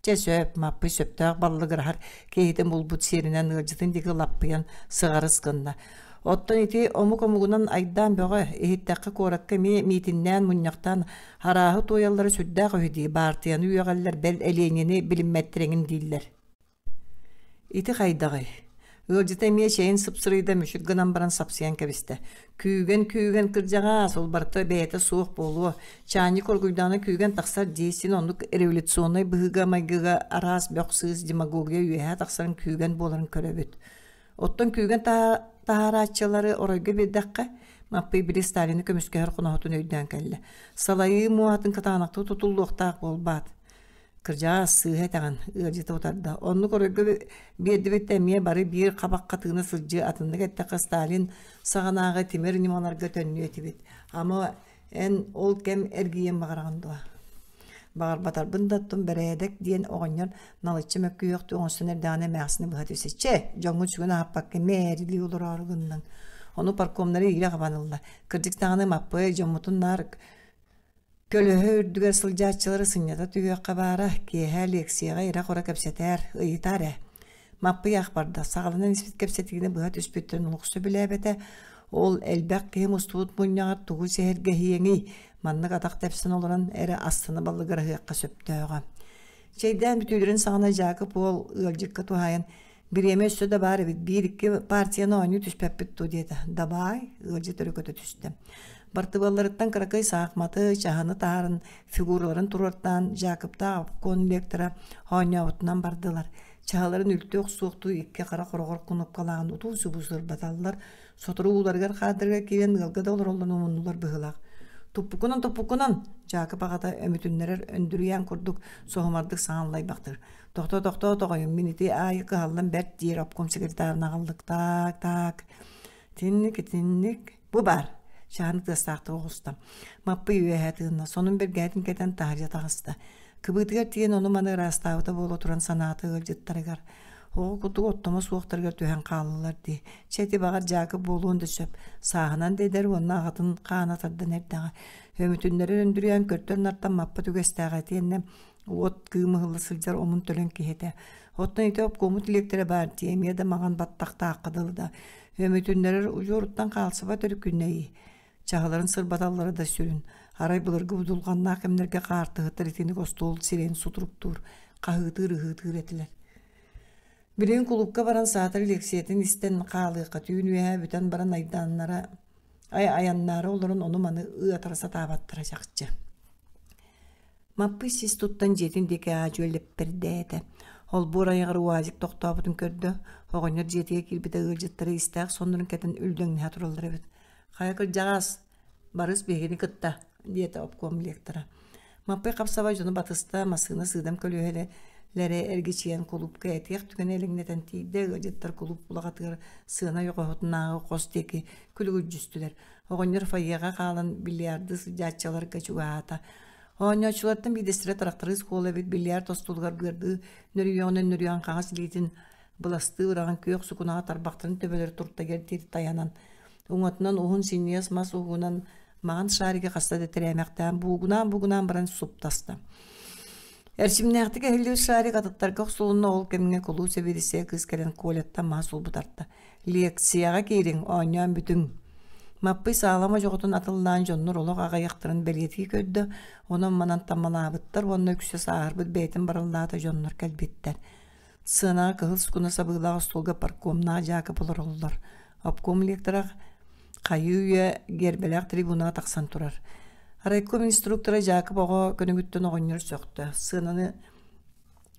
Чэ сөп, Маппый сөптөөх баллыгыраһар киһитин булбут сиэринэн ыалдьытын диэки лаппыйан сыҕарыс гынна. Оттон ити омук омугунан айдаан бөҕө, иһиттэххэ куоракка эмиэ миитиннээн мунньахтаан арааһы туойаллара сүрдээх үһү дии, баартыйаны үөҕэллэр, бэл Элиэнини билиммэттэр эҥин дииллэр. Ити хайдаҕый? Ыалдьыта эмиэ чэйин сыпсырыйда мүчүк гынан баран сапсыйан кэбистэ. Күүгэн-күүгэн кырдьаҕаас, ол барыта бэйэтэ суох буолуо. Чаанньык оргуйдаҕына күүгэн тахсар дии, син оннук революционнай быһыыга-майгыга араас бөх-сыыс демагогия үөһэ тахсарын күүгэн буоларын көрөбүт. Оттон күүгэн таһаарааччылары оройго биэрдэххэ, Маппый били Сталины көмүскэһэр хоноһотун өйдөөн кэллэ. Салайыы муоһатын кытаанахтык тутуллуохтаах буолбаат. Кырдьаҕас сыыһа этэҕин, ыалдьыта утарда. Оннук оройго биэрдибит да эмиэ бары биир хабахха тыына сылдьыы атыннык эттэххэ Сталин саҕанааҕы тимир ньымаларга төннүө этибит. Ама эн ол кэм эргийиэн баҕараҕын дуо? Баҕарбатарбын да оттон бэрээдэк диэн оҕонньор налыччы мөккүһүөхтүү оҥостон эрдэҕинэ эмээхсини быһа түстэ. Чэ, дьоҥҥун сүгүн аһаппакка мээрилии олороору гынныҥ. Ону паркомнары иирэ хабан ылла. Кырдьык даҕаны Маппый дьоммутун наар Көлөһө үрдүгэр сылдьааччылары сынньата түһүөххэ баара, киэһэ лекцияҕа ирэ-хоро кэпсэтээр, ыйытаар ээ. Маппый ах барда, саҕаланан испит кэпсэтиини быһа түспүттэрин олох сөбүлээбэтэ. Ол элбэх киһи мустубут мунньаҕар тугу сэһэргэһиэҥий, маннык атах тэпсэн олорон эрэ астына баллыгыраһыахха сөптөөҕө. Чэйдээн бүтүүлэрин саҕана Дьаакып уол ыалдьыкка туһаайан Бириэмэ өссө да баар эбит, биир-икки партияны оонньуу түспэппит дуо диэтэ. Дабаай, ыалдьыт өрө көтө түстэ. Бартыбыалларыттан кыракый саахматы, чаһыны таһааран, фигураларын туруортаан, Дьаакыптаах обком лектора оонньообутунан бардылар. Чаһыларын үлтү охсуохтуу икки хара хороҕор кунупкалаан утуу-субуу сырбаталлар. Сотору ууларыгар хаадырыгар киирэн ыалга да олороллорун умуннулар быһыылаах. Туппукунан, туппукунан! Дьаакып аҕата өмүтүннэрэр өндүрүйээн курдук соһумардык саҥаллайбахтыыр. Тохтоо, тохтоо, тоҕойум, мин ити аайы кыһаллан бэрт диир обком секретарын аҕаллык таак, таак. Итинник, итинник. Бу баар. Чаһыны тыастаахтык оҕуста. Маппый үөһэ тыынна, сонун бэргэһэтин кэтэн таһырдьа таҕыста. Кыбыытыгар тиийэн ону-маны ыраастаабыта буола туран санаата ыалдьыттарыгар. Оҕо курдук оттомо суохтарыгар түһэн хааллылар дии. Чэ ити баҕар Дьаакып буолуон да сөп. Сааһынан да эдэр уонна аҕатын хаана тардан эрдэҕэ. Өмүтүннэрэр өндүрүйэн көртөн-нартан маппат үгэстээҕэ итиэннэ уот кыым ыһылла сылдьар омун-төлөн киһитэ. Оттон ити обкомут лиэктэрэ баар дии, эмиэ да маҥан баттахтаахха дылы да, өмүтүннэрэр удьуоруттан хаалсыбат өрүкүнэйи. Чаһыларын сырбаталлара да сүрүн. Арай былыргы будулҕаннаах кэмнэргэ хаартыһыттар итинник остуол сирэйин сутуруктуур, хаһыытыыр-ыһыытыыр этилэр. Билигин кулуупка баран саатар лиэксийэтин истэн хаалыахха түүн үөһэ бүтэн баран айдааннара айаннаары олорон ону-маны ыатара сатаабаттара чахчы. Маппый сис туттан дьиэтин диэки аа-дьуо лэппэрдээтэ. Холбуур айаҕар УАЗик тохтообутун көрдө. Оҕонньор дьиэтигэр киирбитэ ыалдьыттара истээх соннорун кэтэн үллэҥнэһэ тураллар эбит. «Хайа кырдьаҕаас, барыс биһигини кытта», диэтэ обком лектора. Маппый хапсабай дьону батыста, массыына сыыдам көлүөһэлэ Лэрэ эргичийэн кулуупка этиэх түгэнэ элэҥнэтэн тиийдэ, ыалдьыттар кулууп улаҕатыгар сыана ойоҕоһутунааҕы хос диэки күлүгүлдьүстүлэр. Оҕонньор фойеҕа хаалан бильярдыы сылдьааччыларга чугаһаата. Оонньооччулартан биирдэстэрэ тырахтарыыс куола эбит бильярд остуолугар быардыы нөрүйэҕинэн нөрүйэн хаҥас илиитин быластыы ыраҕан күөх сукунаҕа тарбахтарын төбөлөрө туртайар диэри тайанан уҥатынан уһун синньигэс мас уһугунан маҥан шаригы хаста да тирээмэхтээн буугунаан-буугунаан баран суптаста. Эрчимнээхтик эһиллибит шарик атыттарга охсулунна ол кэмҥэ кулууп сэбиэдиссэйэ кыыс кэлэн Коляттан мас улбутарта. «Лекцияҕа киириҥ, оонньоон бүтүҥ». Маппый саала модьоҕотун атыллаан дьоннор олох аҕыйахтарын бэлиэтии көрдө, онон-манан таммалаабыттар уонна үксэ сааһырбыт бэйэтин барыллаата дьоннор кэлбиттэр. Сыанаҕа кыһыл сукуна сабыылаах остуолга паркомнаах Дьаакып олороллор. Обком лектора хайыы-үйэ гиэрбэлээх трибунаҕа тахсан турар. Райком инструктора Дьаакып оҕо көнүгүттэн оҕонньор сөхтө. Сыананы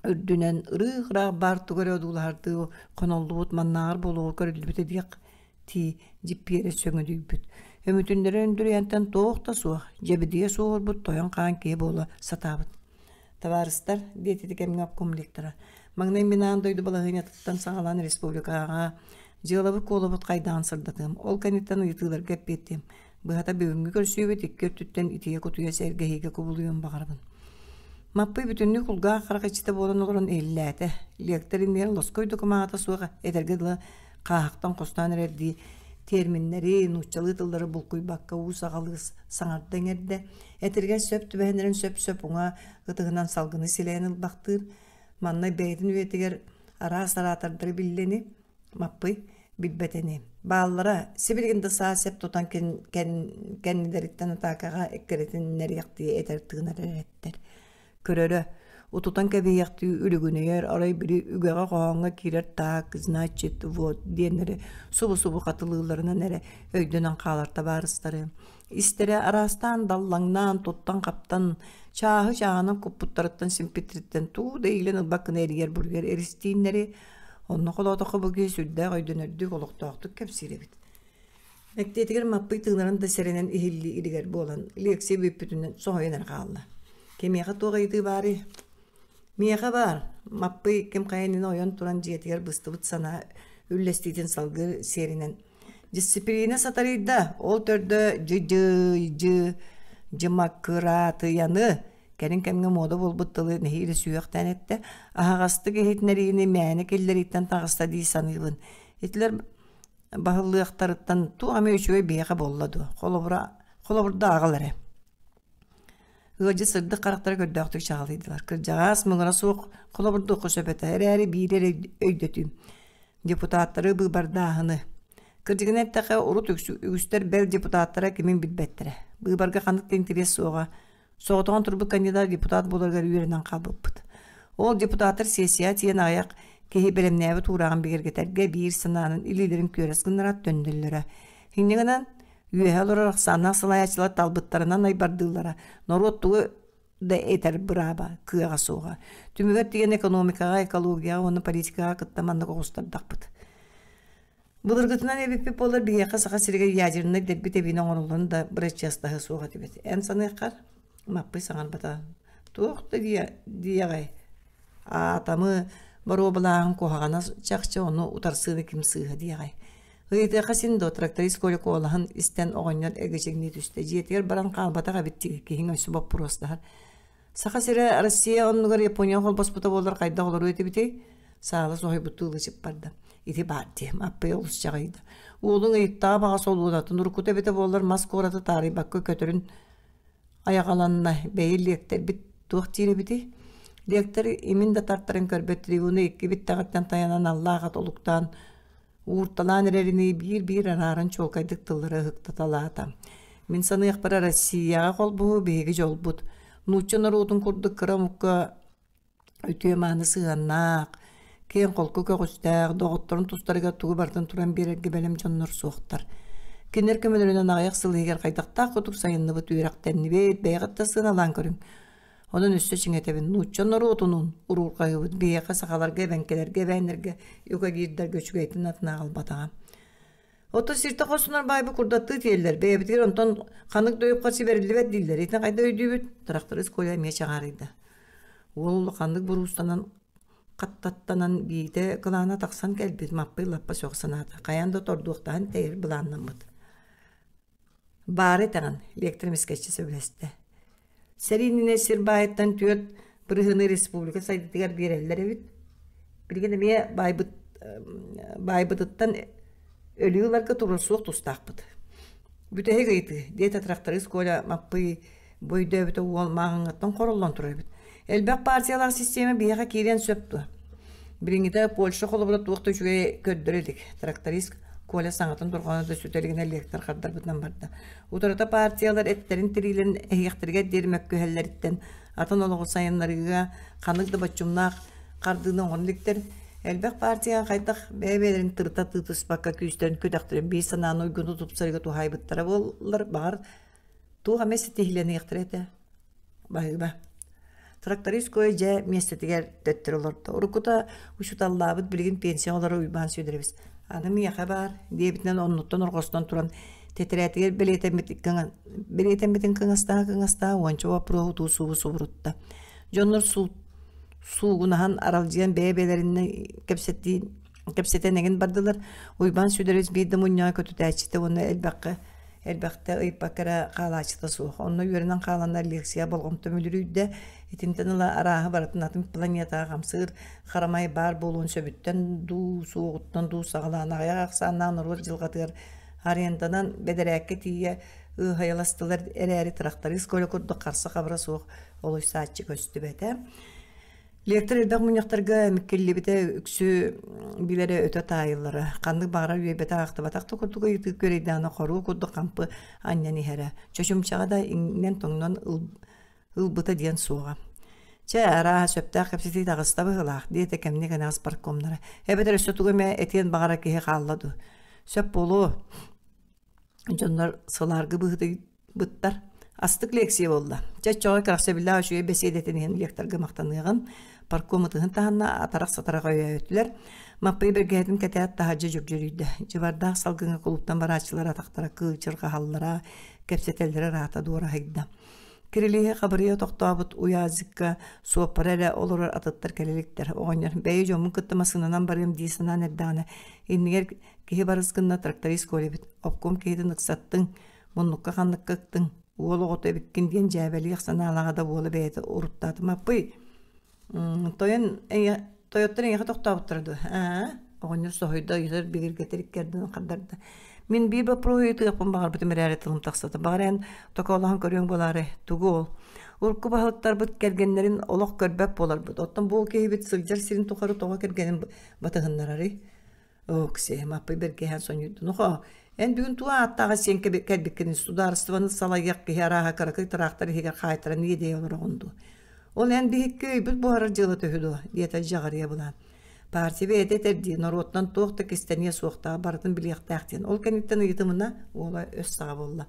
үрдүнэн ырыых-ыраах баар тугу эрэ одуулаһардыы хоноллубут маннааҕар буолуоҕу көрүллүбүтэ диэх тии дьиппиэрэ сөҥүдүйбүт. Өмүтүннэрэ Өндүрүйэнтэн туох да суох, дьэбидийэ суоһурбут тойон хаан киһи буола сатаабыт. Табаарыстар, диэтэ ити кэмҥэ обком лектора, маҥнай мин аан дойду балаһыанньатыттан саҕалаан республикаҕа дьыалабыт-куолабыт хайдаҕын сырдатыам, ол кэнниттэн ыйытыыларга эппиэттиэм. Быһата бүгүҥҥү көрсүүбүт икки өттүттэн итийэ-кутуйа сэргэһиигэ кубулуйуон баҕарабын. Маппый бүтүннүү кулгаах-харах иччитэ буолан олорон иһиллээтэ. Лектор иннигэр лоскуй докумаата суох этэргэ дылы хааһахтан хостоон эрэрдии терминнэри, нууччалыы тыллары булкуйбакка уу саҕалыы саҥарда иҥэрдэ. Этэригэр сөп түбэһиннэрин сөп-сөп уҥа ытыһынан салгыны силэйэн ылбахтыыр. Манна бэйэтин үйэтигэр араас араатардары биллэни, Маппый билбэтэни. Бааллара сибилигин да саа сэп тутан кэннилэриттэн атаакаҕа эккирэтиннэриэхтии этэр тыынар эрэттэр. Көрөрө, утутан кэбиһиэхтии үлүгүнүйэр, арай били үгэҕэ хоһооҥҥо киирэр так, значит, вот диэннэри субу-субу хатылыылларынан эрэ өйдөнөн хаалар табаарыстары. Истэрэ араастаан даллаҥнаан, туттан-хаптан, чааһы чааһынан куппуттарыттан симпитриттэн туу да иилэн ылбат гына эрийэр-буруйар эристииннэри, онно холоотоххо бу киһи сүрдээх өйдөнөрдүк, олохтоохтук кэпсиир эбит. Мэктиэтигэр Маппый тыынарын да сэрэнэн иһиллии илигэр буолан, лекция бүппүтүнэн соһуйан эрэ хаалла. Кимиэхэ туох ыйытыы баарый? Миэхэ баар, Маппый ким хайа иннинэ ойон туран дьиэтигэр быстыбыт санаа үллэстиитин салгыы сиэринэн «Дьиссипилиинэ сатарыйда, ол төрдө дьы-дьы-дьы дьымакыраатыйаны» кэлин кэмҥэ муода буолбут тылы нэһиилэ сүһүөхтээн эттэ, аһаҕастык иһитиннэриини мээнэ киллэрииттэн таҕыста дии саныыбын. Итилэр баһыллыахтарыттан туох эмэ үчүгэй биһиэхэ буолла дуо? Холобура, холобурда аҕал эрэ. Ыалдьыт сырдык харахтара көрдөөхтүк чаҕылыйдылар. Кырдьаҕас муҥура суох холобурдуохха сөп этэ эрээри биири эрэ өйдөтүүм. Депутаттары быыбардааһыны. Кырдьыгынан эттэххэ, урут үгүстэр бэл депутаттара кимин билбэттэрэ. Быыбарга ханнык да интэриэс суоҕа. Соҕотоҕун турбут кандидат депутат буоларыгар үөрэнэн хаалбыппыт. Ол депутаттар сессияҕа тиийэн аҕыйах киһи бэлэмнээбит уурааҕын бигэргэтэргэ биир санаанан илиилэрин күөрэс гыннарат төннөллөрө. Инньэ гынан, үөһэ олорор ахсааннаах салайааччылар талбыттарынан айбардыыллара, норуот тугу да этэр бырааба, кыаҕа суоҕа. Түмүгэр тиийэн экономикаҕа, экологияҕа уонна политикаҕа кытта маннык оҕустардахпыт. Былыргытынан эбиппит буоллар биһиэхэ Саха сиригэр ядернай дэлби тэбиини оҥороллорун да бырачыастаһыы суох этибит. Эн саныаххар, Маппый саҥарбата. Туох да диэҕэй, аатамы боруобалааһын куһаҕана чахчы ону утарсыыны ким сыыһа диэҕэй. Ыйытыахха син дуо тракторист Коля куолаһын истэн оҕонньор эгичиҥнии түстэ. Дьиэтигэр баран хаалбатах эбит киһиҥ өссө боппуруостаһар. Саха сирэ Россия оннугар Япония холбоспута буоллар хайдах олоруо этибитий? Саала соһуйбуттуу ылычып барда. Ити баар диэм, аппый олус чаҕыйда. Уолуҥ ыйыттаҕа баҕас олуонатын уруккута эбитэ буоллар мас куораты таарыйбакка көтөрүн айаҕаланна. Бэйи лиэктэрбит туох диир эбитий? Лиэктэр имин да тартарын көрбөт трибуна икки биттэҕиттэн тайанан аллаах ат олуктаан Уурталаан эрэринии биир-биир арааран чуолкайдык тыллары ыһыктаталаата. Мин саныахпар Россияҕа холбоһуу биһиги дьолбут. Нуучча норуотун курдук кыра омукка үтүө-мааны сыһыаннаах, киэҥ-холку көҕүстээх, доҕотторун тустарыгар тугу барытын туран биэрэргэ бэлэм дьоннор суохтар. Кинилэр көмөлөрүнэн аҕыйах сыл иһигэр хайдахтаах курдук сайынныбыт, үөрэхтэннибит, бэйэҕит да сыаналаан көрүҥ. Онон өссө чиҥэтэбин, нуучча норуотунуун уруурҕаһыыбыт биһиэхэ сахаларга, эбэҥкилэргэ, эбээннэргэ, юкагирдарга үчүгэйтин атын аҕалбатаҕа. Оттон сиртэ хостонор баайбы курдаттыы тиэллэр, бэйэбитигэр онтон ханнык да үп-харчы бэриллибэт дииллэр. Итини хайда өйдүүбүт? Тырахтарыыс Коля эмиэ чаҕаарыйда. Уол улаханнык буруустанан. Хаттаттанан биитэ кылаана тахсан кэлбит Маппый лаппа суох санаата, хайаан да тордуохтаһан тэйэр былааннаммыт. Баары этэҕин, лектор эмискэччи сөбүлэстэ. Сэрии иннинэ сир баайыттан 4% республика сайдыытыгар биэрэллэр эбит. Билигин эмиэ баайбыт, баайбытыттан өлүү ыларга туруорсуох тустаахпыт. Бүтэһик ыйытыы, диэтэ тракторист Коля Маппый бу өйдөөбүтэ уол мааҕыҥҥыттан хороллон турар эбит. Элбэх партиялаах систиэмэ биһиэхэ киириэн сөп дуо? Билиҥҥитэ Польша холобура туох да үчүгэй көрдөрө илик. Тракторист Коля саҥатын дорҕооно да сүтэ илигинэ лектор хардарбытынан барда. Утарыта партиялар эттэрин тириилэрин эһиэхтэригэр диэри мөккүһэллэриттэн атын олоҕу сайыннарыыга ханнык да боччумнаах хардыыны оҥорон иликтэр. Элбэх партияҕа хайдах бэйэ-бэйэлэрин тырыта тыытыспакка күүстэрин күтэхтэрин биир санааны уйгуну тупсарыыга туһаайбыттара буоллар, баҕар, туох эмэ ситиһиилэниэхтэрэ этэ. Баһыыба. Тракторист Коя дьэ миэстэтигэр төттөрү олордо. Уруккута учууталлаабыт билигин пенсияҕа олорор Уйбаан Сүөдэрэбис аны миэхэ баар диэбитинэн оннуттан орҕостон туран тэтэрээтигэр бэлиэтэммит бэлиэтэммитин кыҥастаһа-кыҥастаһа уонча боппуруоһу утуу-субу субурутта. Дьоннор суугунаһан аралдьыйан бэйэ-бэйэлэринэн кэпсэтии кэпсэтэн эҥин бардылар. Уйбаан Сүөдэрэбис биир да мунньаҕы көтүтээччитэ уонна элбэххэ элбэхтэ ыйыппакка эрэ хаалааччыта суох. Онно үөрэнэн хааланнар лекция болҕомто мүлүрүйдэ. Итинтэн ыла арааһы барытын атын планетаҕа хамсыыр харамай баар буолуон сөбүттэн дуу, суоҕуттан дуу саҕалаан аҕыйах ахсааннаах норуот дьылҕатыгар аренданан бэдэрээккэ тиийэ ыаһайаластылар эрээри тырахтарыыс Коля курдук харса-хабыра суох олуйсааччы көстүбэтэ. Лектор элбэх мунньахтарга миккиллибитэ үксү билэрэ өтө таайыллара. Ханнык баҕарар үөйбэтэх-ахтыбатах да курдук ыйытыы күөрэйдэҕинэ хоруу курдук хампы анньан иһэрэ. Чочумчаҕа да иҥнэн-тоҥнон ылбыта диэн суоҕа. Чэ, арааһа сөптөөх кэпсэтии таҕыста быһыылаах, диэтэ кэмниэ кэнэҕэс парткомнара. Эбэтэр өссө тугу эмэ этиэн баҕарар киһи хаалла дуу. Сөп буолуо. Дьоннор сылааргы быһыытыйбыттар. Астык лекция буолла. Чэ, оччоҕо кэрэхсэбиллээх үчүгэй бэсиэдэтин иһин лекторга махтаныаҕын. Парком ытыһын таһынна, атарах-сатарах өйөөтүлэр. Маппый бэргэһэтин кэтээт таһырдьа дьөгдьөрүйдэ. Дьыбардаах салгыҥҥа кулууптан барааччылар атахтара кыычырҕаһаллара, кэпсэтэллэрэ ыраата дуораһыйда. Кирилииһи хабырыйа тохтообут Уязикка суоппара эрэ олорор атыттар кэлэ иликтэр. Оҕонньор бэйэ дьоммун кытта массыынанан барыам дии санаан эрдэҕинэ, иннигэр Киһи барыс гынна тракторист Коля эбит, обком киһитин ыксаттыҥ, муннукка ханныкка ыктыҥ, уол оҕото эбиккин диэн дьээбэлиэх санаалааҕа да уола бэйэтэ уруттаата Маппый, тойон тойоттор эйиэхэ тохтообуттара дуо? Аа, оҕонньор соһуйда, ыйытар бигэргэтэр икки хардарда. Мин биир боппуруоһу ыйытыахпын баҕарбытым эрээри тылым тахсата. Баҕар эн токоолоһон көрүөҥ буолаарай? Тугу ол? Урукку баһылыктарбыт кэргэннэрин олох көрбөт буоларбыт. Оттон бу киһибит сылдьар сирин тухары тоҕо кэргэнин батыһыннарарый? Окси, Маппый бэргэһээн сонньуйда. Нохоо, эн бүгүн туох ааттааҕа сиэн кэлбиккиний судаарыстыбаны салайыах киһи арааһа кыракый тыраахтар иһигэр хаайтаран иэдэйэ олороҕун дуу? Ол эн биһикки өйбүт буһарар дьыалата үһү дуо? диэтэ дьаҕарыйа былаан. Партия бэйэтэ этэр дии, норуоттан туох да кистэниэ суохтаах, барытын билиэхтээх диэн. Ол кэнниттэн ыйытымына, уола өс саҕа буолла.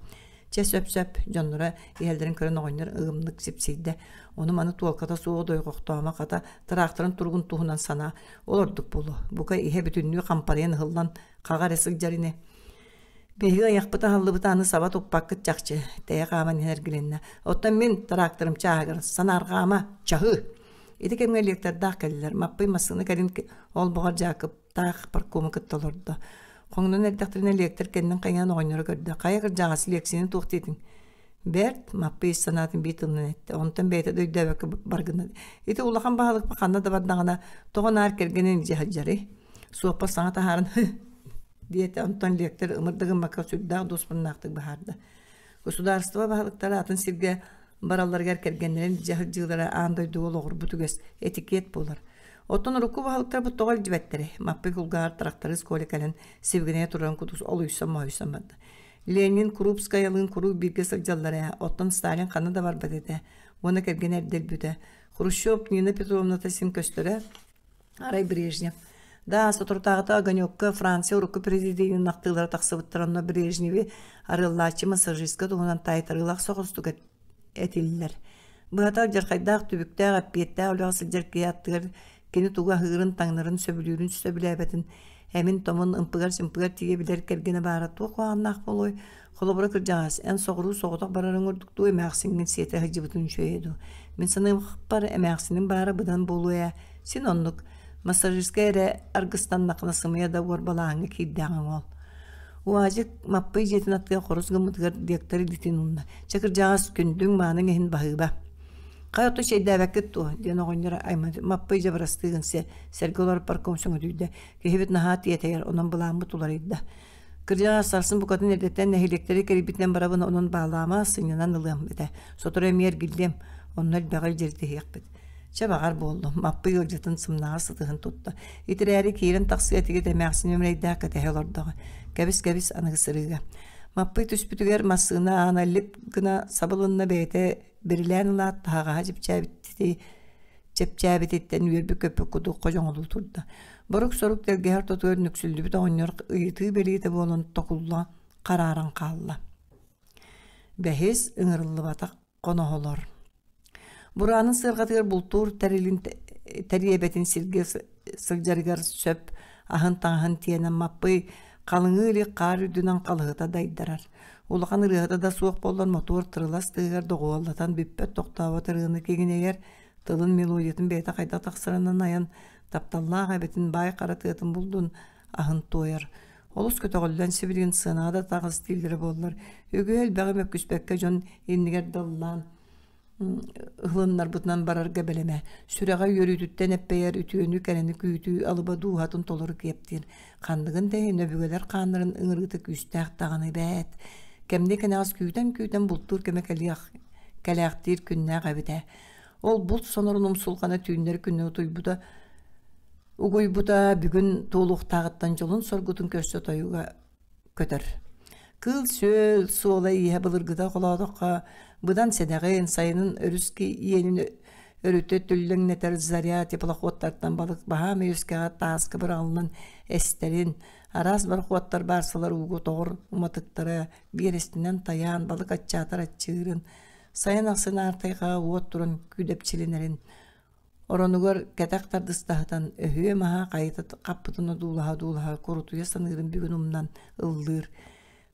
Чэ, сөп-сөп, дьонноро иһэллэрин көрөн оҕонньор ыгымнык сипсийдэ. Ону-маны туолката суоҕу дойҕохтоомо, хата, тыраахтарын туругун туһунан санаа. Ол ордук буолуо. Бука иһэ бүтүннүү хампарыйан ыһыллан, хаҕа эрэ сылдьар ини. Биһиги айахпыт аһыллыбыта аны саба туппаккыт чахчы, тэйэ хааман иһэн эргилиннэ. Оттон мин тракторым чааһыгар санаарҕаама, чаһыы! Ити кэмҥэ лектордаах кэллилэр. Маппый массыына кэлин олбоҕор Дьаакыптаах паркому кытта олордо. Хоҥнон эрдэхтэринэ лектор кэннин хайаан оҕонньоро көрдө. Хайа кырдьаҕас лекцияны туох диэтиҥ? Бэрт, Маппый ис санаатын биир тылынан эттэ. Онтон бэйэтэ да өйдөөбөккө баргынна. Ити улахан баһылыкпа ханна да бардаҕына, тоҕо наар кэргэнин илдьэ сылдьарый? Суоппар саҥа таһааран «Һы!» диэтэ. Онтон лектор ымыр да гыммакка сүрдээх дуоспуруннаахтык быһаарда. Государство баһылыктара атын сиргэ баралларыгар кэргэннэрин илдьэ сылдьыылара аан дойдуга олоҕурбут үгэс, этикет буолар. Оттон урукку баһылыктарбыт тоҕо илдьибэттэрий? Маппый кулгааҕар тракторист Коля кэлэн сибигинэйэ турарын курдук олуйсан-моһуйсан барда. Ленин Крупскаялыын куруук бииргэ сылдьаллар ээ, оттон Сталин ханна да барбат этэ уонна кэргэнэ эрдэ өлбүтэ. Хрущев Нина Петровната син көстөрө, арай Брежнев. Да, соторутааҕыта Огонекка Франция урукку президенин ахтыылара тахсыбыттар, онно Брежневи арыаллааччы массажистка туһунан таайтарыылаах соҕустук этиллэр. Быһата алдьархайдаах түбүктээх, эппиэттээх үлэҕэ сылдьар киһи аттыгар кини тугу аһыырын, таҥнарын, сөбүлүүрүн, сөбүлээбэтин эмин-томун, ымпыгар-чымпыгар тиийэ билэр кэргэнэ баара туох куһаҕаннаах буолуой? Холобура, кырдьаҕас, эн соҕуруу соҕотох барарыҥ ордук дуу, эмээхсиҥҥин сиэтэ сылдьыбытын үчүгэйэ дуу? Мин саныахпар, эмээхсиним баара быдан буолуо ээ. Син оннук. Массажистка эрэ аргыстаннаххына сымыйа да уорбалааһыҥҥа киирдэҕиҥ ол. Уазик Маппый дьиэтин аттыгар хорус гыммытыгар диэктэр илиитин уунна. Чэ кырдьаҕас күндүҥ мааныҥ иһин баһыыба. Хайа оту чэйдээбэккит дуо? диэн оҕонньор айман Маппый дьэ бырастыы гынсыа сэргэ олорор парком сөҥөдүйдэ. Киһибит наһаа тиэтэйэр, онон былааммыт уларыйда. Кырдьаҕас сарсын букатын эрдэттэн нэһилиэктэри кэрийбитинэн барабын, онон баалаама, сынньанан ылыам этэ. Сотору эмиэ эргиллиэм, онно элбэҕи илдьиритиһиэхпит. Чэ баҕар буоллум, Маппый ыалдьытын сымнаҕас сытыһын тутта. Итирээри киирэн тахсыа этигит эмээхсин үмүрэйдээх кэтэһэ олордоҕо. Кэбис-кэбис аныгы сырыыга. Маппый түспүтүгэр массыына аана лип гына сабылынна бэйэтэ бирилээн ылаат таһаҕаһа чэпчээбитти чэпчээбититтэн үөрбүт-көппүт курдук ходьоҥолуу турда. Борук-сорук тэлгэһэ ортотугар нүксүллүбүт оҕонньор ыйытыы бэлиэтэ буолан токулла харааран хаалла. Бэһис ыҥырыллыбатах хоноһолор. Бураанын сыарҕатыгар бултуур тэрилин тэриэбэтин сиргэ сылдьарыгар сөп аһын-таҥаһын тиэнэн Маппый халыҥыы илик хаар үрдүнэн халыһыта дайдарар. Улахан ырыаһыта да суох буоллар мотуор тырылас тыаһыгар доҕуһуоллатан бүппэт тохтообот ырыаны киҥинэйэр, тылын мелодиятын бэйэтэ хайдах тахсарынан айан тапталлаах эбэтин баай хара тыатын булдун аһын туойар. Олус көтөҕүллэн сибилигин сыанаҕа да таҕыс дииллэрэ буоллар, үгүһү элбэҕи мөккүспэккэ дьон иннигэр даллаан ыһылыннарбытынан барарга бэлэмэ. Сүрэҕэ үөрүүтүттэн эппэйэр үтүөнү кэрэни күүтүү алыба дууһатын толору киэптиир. Ханныгын да иһин өбүгэлэр хааннарын ыҥырыыта күүстээх даҕаны эбээт. Кэмниэ кэнэҕэс күүтэн-күүтэн бултуур кэмэ кэлиэх кэлээхтиир күннээх эбитэ. Ол булт сонорун умсулҕана түүннэри күнү утуйбута угуйбута бүгүн туолуохтааҕыттан дьолун-соргутун көрсө тойуга көтөр. Кыыл-сүөл суола-ииһэ былыргыта холоотоххо быдан сэдэҕин, сайынын өрүс иэнин өрүтэ түллэҥнэтэр заря теплоходтартан балык баһаам үөскэҕэ тааска быраҕыллан эстэрин, араас борохуоттар баарсалар ууга тоҕор уматыктара биэрэстинэн тайаан балык аччаатар аччыырын, сайын ахсын аар тайҕаҕа уот туран күүдэпчилэнэрин Оронугар кэтэх тардыстаһытан өһүө маһа хайыта хаппытын одуулаһа-одуулаһа курутуйа саныырын бүгүн умнан ыллыыр.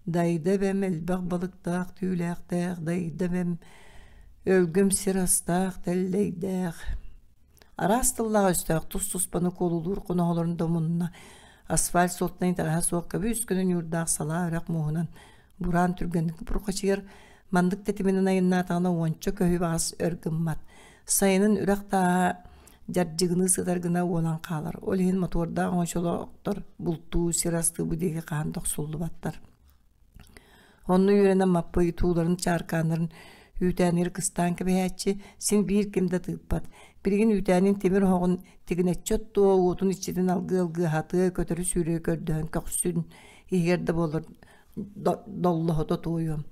Дайда эбэм элбэх балыктаах түүлээхтээх, дайда эбэм өлгөм сир астаах, тэллэйдээх. Араас тыллаах өстөөх тус-туспаны куолулуур хоноһолорун да умунна. Асфальт суолтан итэҕэһэ суох көбүс-көнө ньуурдаах салаа үрэх мууһунан Бураан түргэнник бурҕачыйар, маннык тэтиминэн айаннаатаҕына уонча көһү баҕас өр гыммат. Сайынын үрэх тааһа дьардьыгыныы сытар гына уолан хаалар. Ол иһин мотуордаах оҥочолоохтор бултуу, сир астыы бу диэки хаһан да охсуллубаттар. Онно үөрэнэн Маппый тууларын, чааркааннарын үүтээнигэр кыстаан кэбиһээччи, син биир ким да тыыппат. Билигин үүтээнин тимир оһоҕун тигинэччи оттуо, уотун иччитин алгыы-алгыы аһатыа, көтөрү-сүүрү көрдөһөн көхсүн иһигэр да буоллар доллоһута туойуом.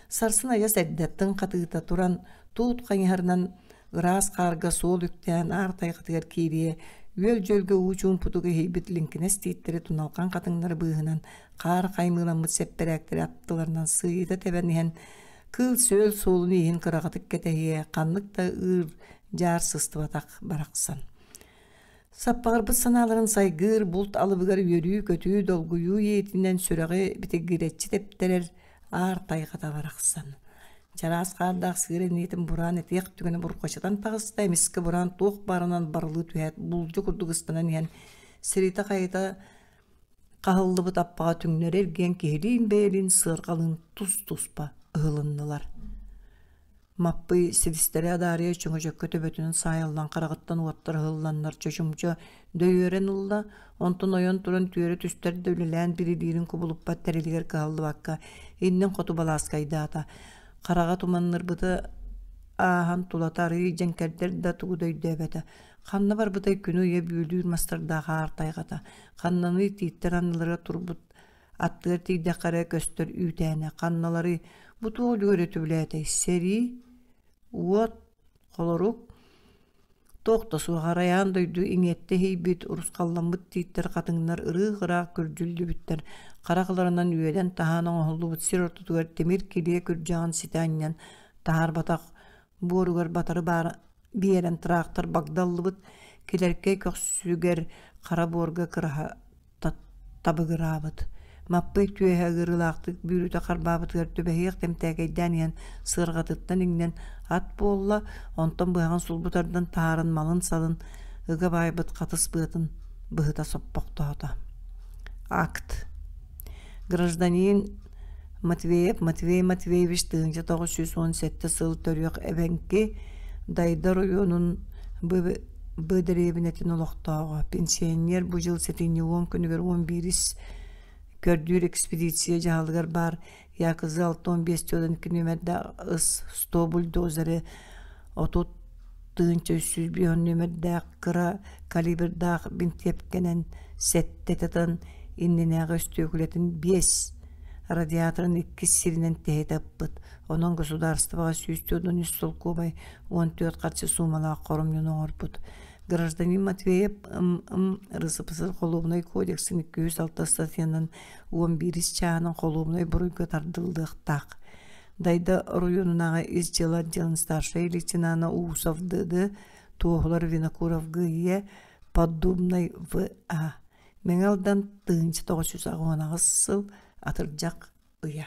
Сарсын айас эрдэттэн хатыыта туран, туут хайыһарынан ыраас хаарга суол үктээн аар тайҕатыгар киириэ, үөл-дьүөлгэ уу чуумпутук иһийбит лиҥкинэс тииттэри туналҕан хатыҥнары быыһынан хаар хаймыыламмыт сэппэрээктэри аттыларынан сыыйыта тэбэн иһэн, кыыл-сүөл суолун иһин кыраҕытык кэтэһиэ, ханнык да ыыр дьаар сыстыбатах барахсан. Саппаҕырбыт санааларын сайгыыр булт алыбыгар үөрүү-көтүү, долгуйуу иэйиитинэн сүрэҕи битигирэччи тэптэрэр аар тайҕата барахсан. Чараас хаардаах сыыр эниэтин бураан этиэх түгэнэ бурҕачытан таҕыста, эмискэ бураан туох баарынан барылыы түһээт, булдьу курдук ыстанан иһэн, сиритэ-хайыта хаһыллыбыт аппаҕа түҥнэри эргийэн киһилиин бэйэлиин сыарҕалыын тус-туспа ыһылыннылар. Маппый силистэрэ адаарыйа чөҥөчөккө төбөтүнэн саайыллан хараҕыттан уоттар ыһылланнар чочумча дөйүөрэн ылла, онтон ойон туран түөрэ түстэр да үлэлээн бирилиирин кубулуппат тэрилигэр кыһаллыбакка иннин хоту балааскайдаата. Хараҕа туманнырбыта ааһан тулата арыый дьэҥкэрдэр да тугу да өйдөөбөтө. Ханна барбытай күнү-ыйа бүөлүүр мастардаах аар тайҕата, ханнаный тииттэр анныларыгар турбут Аттыгар тиийдэххэ эрэ көстөр үүтээнэ ханналарый, бу туох үлүгэр үтүбүлээтэй, сэрии, уот, холорук, туох да суох арай аан дойду иҥиэттэ иһийбит, урусхалламмыт тииттэр хатыҥнар ырыых-ыраах күрдьүллүбүттэр, харах ыларынан үөдэн-таһаан оҥоһуллубут сир ортотугар тимир килиэ күрдьэҕин ситэ анньан таһаарбатах буоругар батары баар биэрэн трактор багдаллыбыт килэркэй көхсүгэр хара буорга кыраһа табыгыраабыт. Маппый түөһэ ыарыылаахтык бүүрүтэ харбаабытыгар түбэһиэх тэмтээкэйдээн иһэн сыарҕатыттан иҥнэн ат буолла, онтон быһаҕын сулбу тардан таһааран малын-салын Ыга баайбыт хатыс быатын быһыта соппохтоото. Акт. Гражданин Матвеев Матвей Матвеевич 1917 сыл төрүөх эбэҥки Дайда оройуонун Б дэриэбинэтин олохтооҕо, пенсионер бу дьыл сэтинньи уон күнүгэр уон биирис көрдүүр экспедиция дьаһалыгар баар Якзы 65 тыһыынча нүөмэрдээх ыс 100 бульдозеры 30 305 нүөмэрдээх кыра калибрдаах бинтиэпкэнэн сэттэ татан иннинээҕи өстүөкүлэтин биэс радиаторын иккис сиринэн тэһитэ ыппыт. Онон государствоҕа 143 солкуобай 14 харчы суумалаах хоромньуну оҥорбут. Гражданин Матвеев ММ РСФСР Холуобунай кодексын 206 статьянан уон биирис чааһынан холуобунай буруйга тардыллыахтаах. Дайда оройуонунааҕы ис дьыала отделын старшай лейтенана Усов Д.Д. туоһулар Винокуров Г.Е. Поддубный В.А. Мэҥэ Алдан 1998 сыл атырдьах ыйа.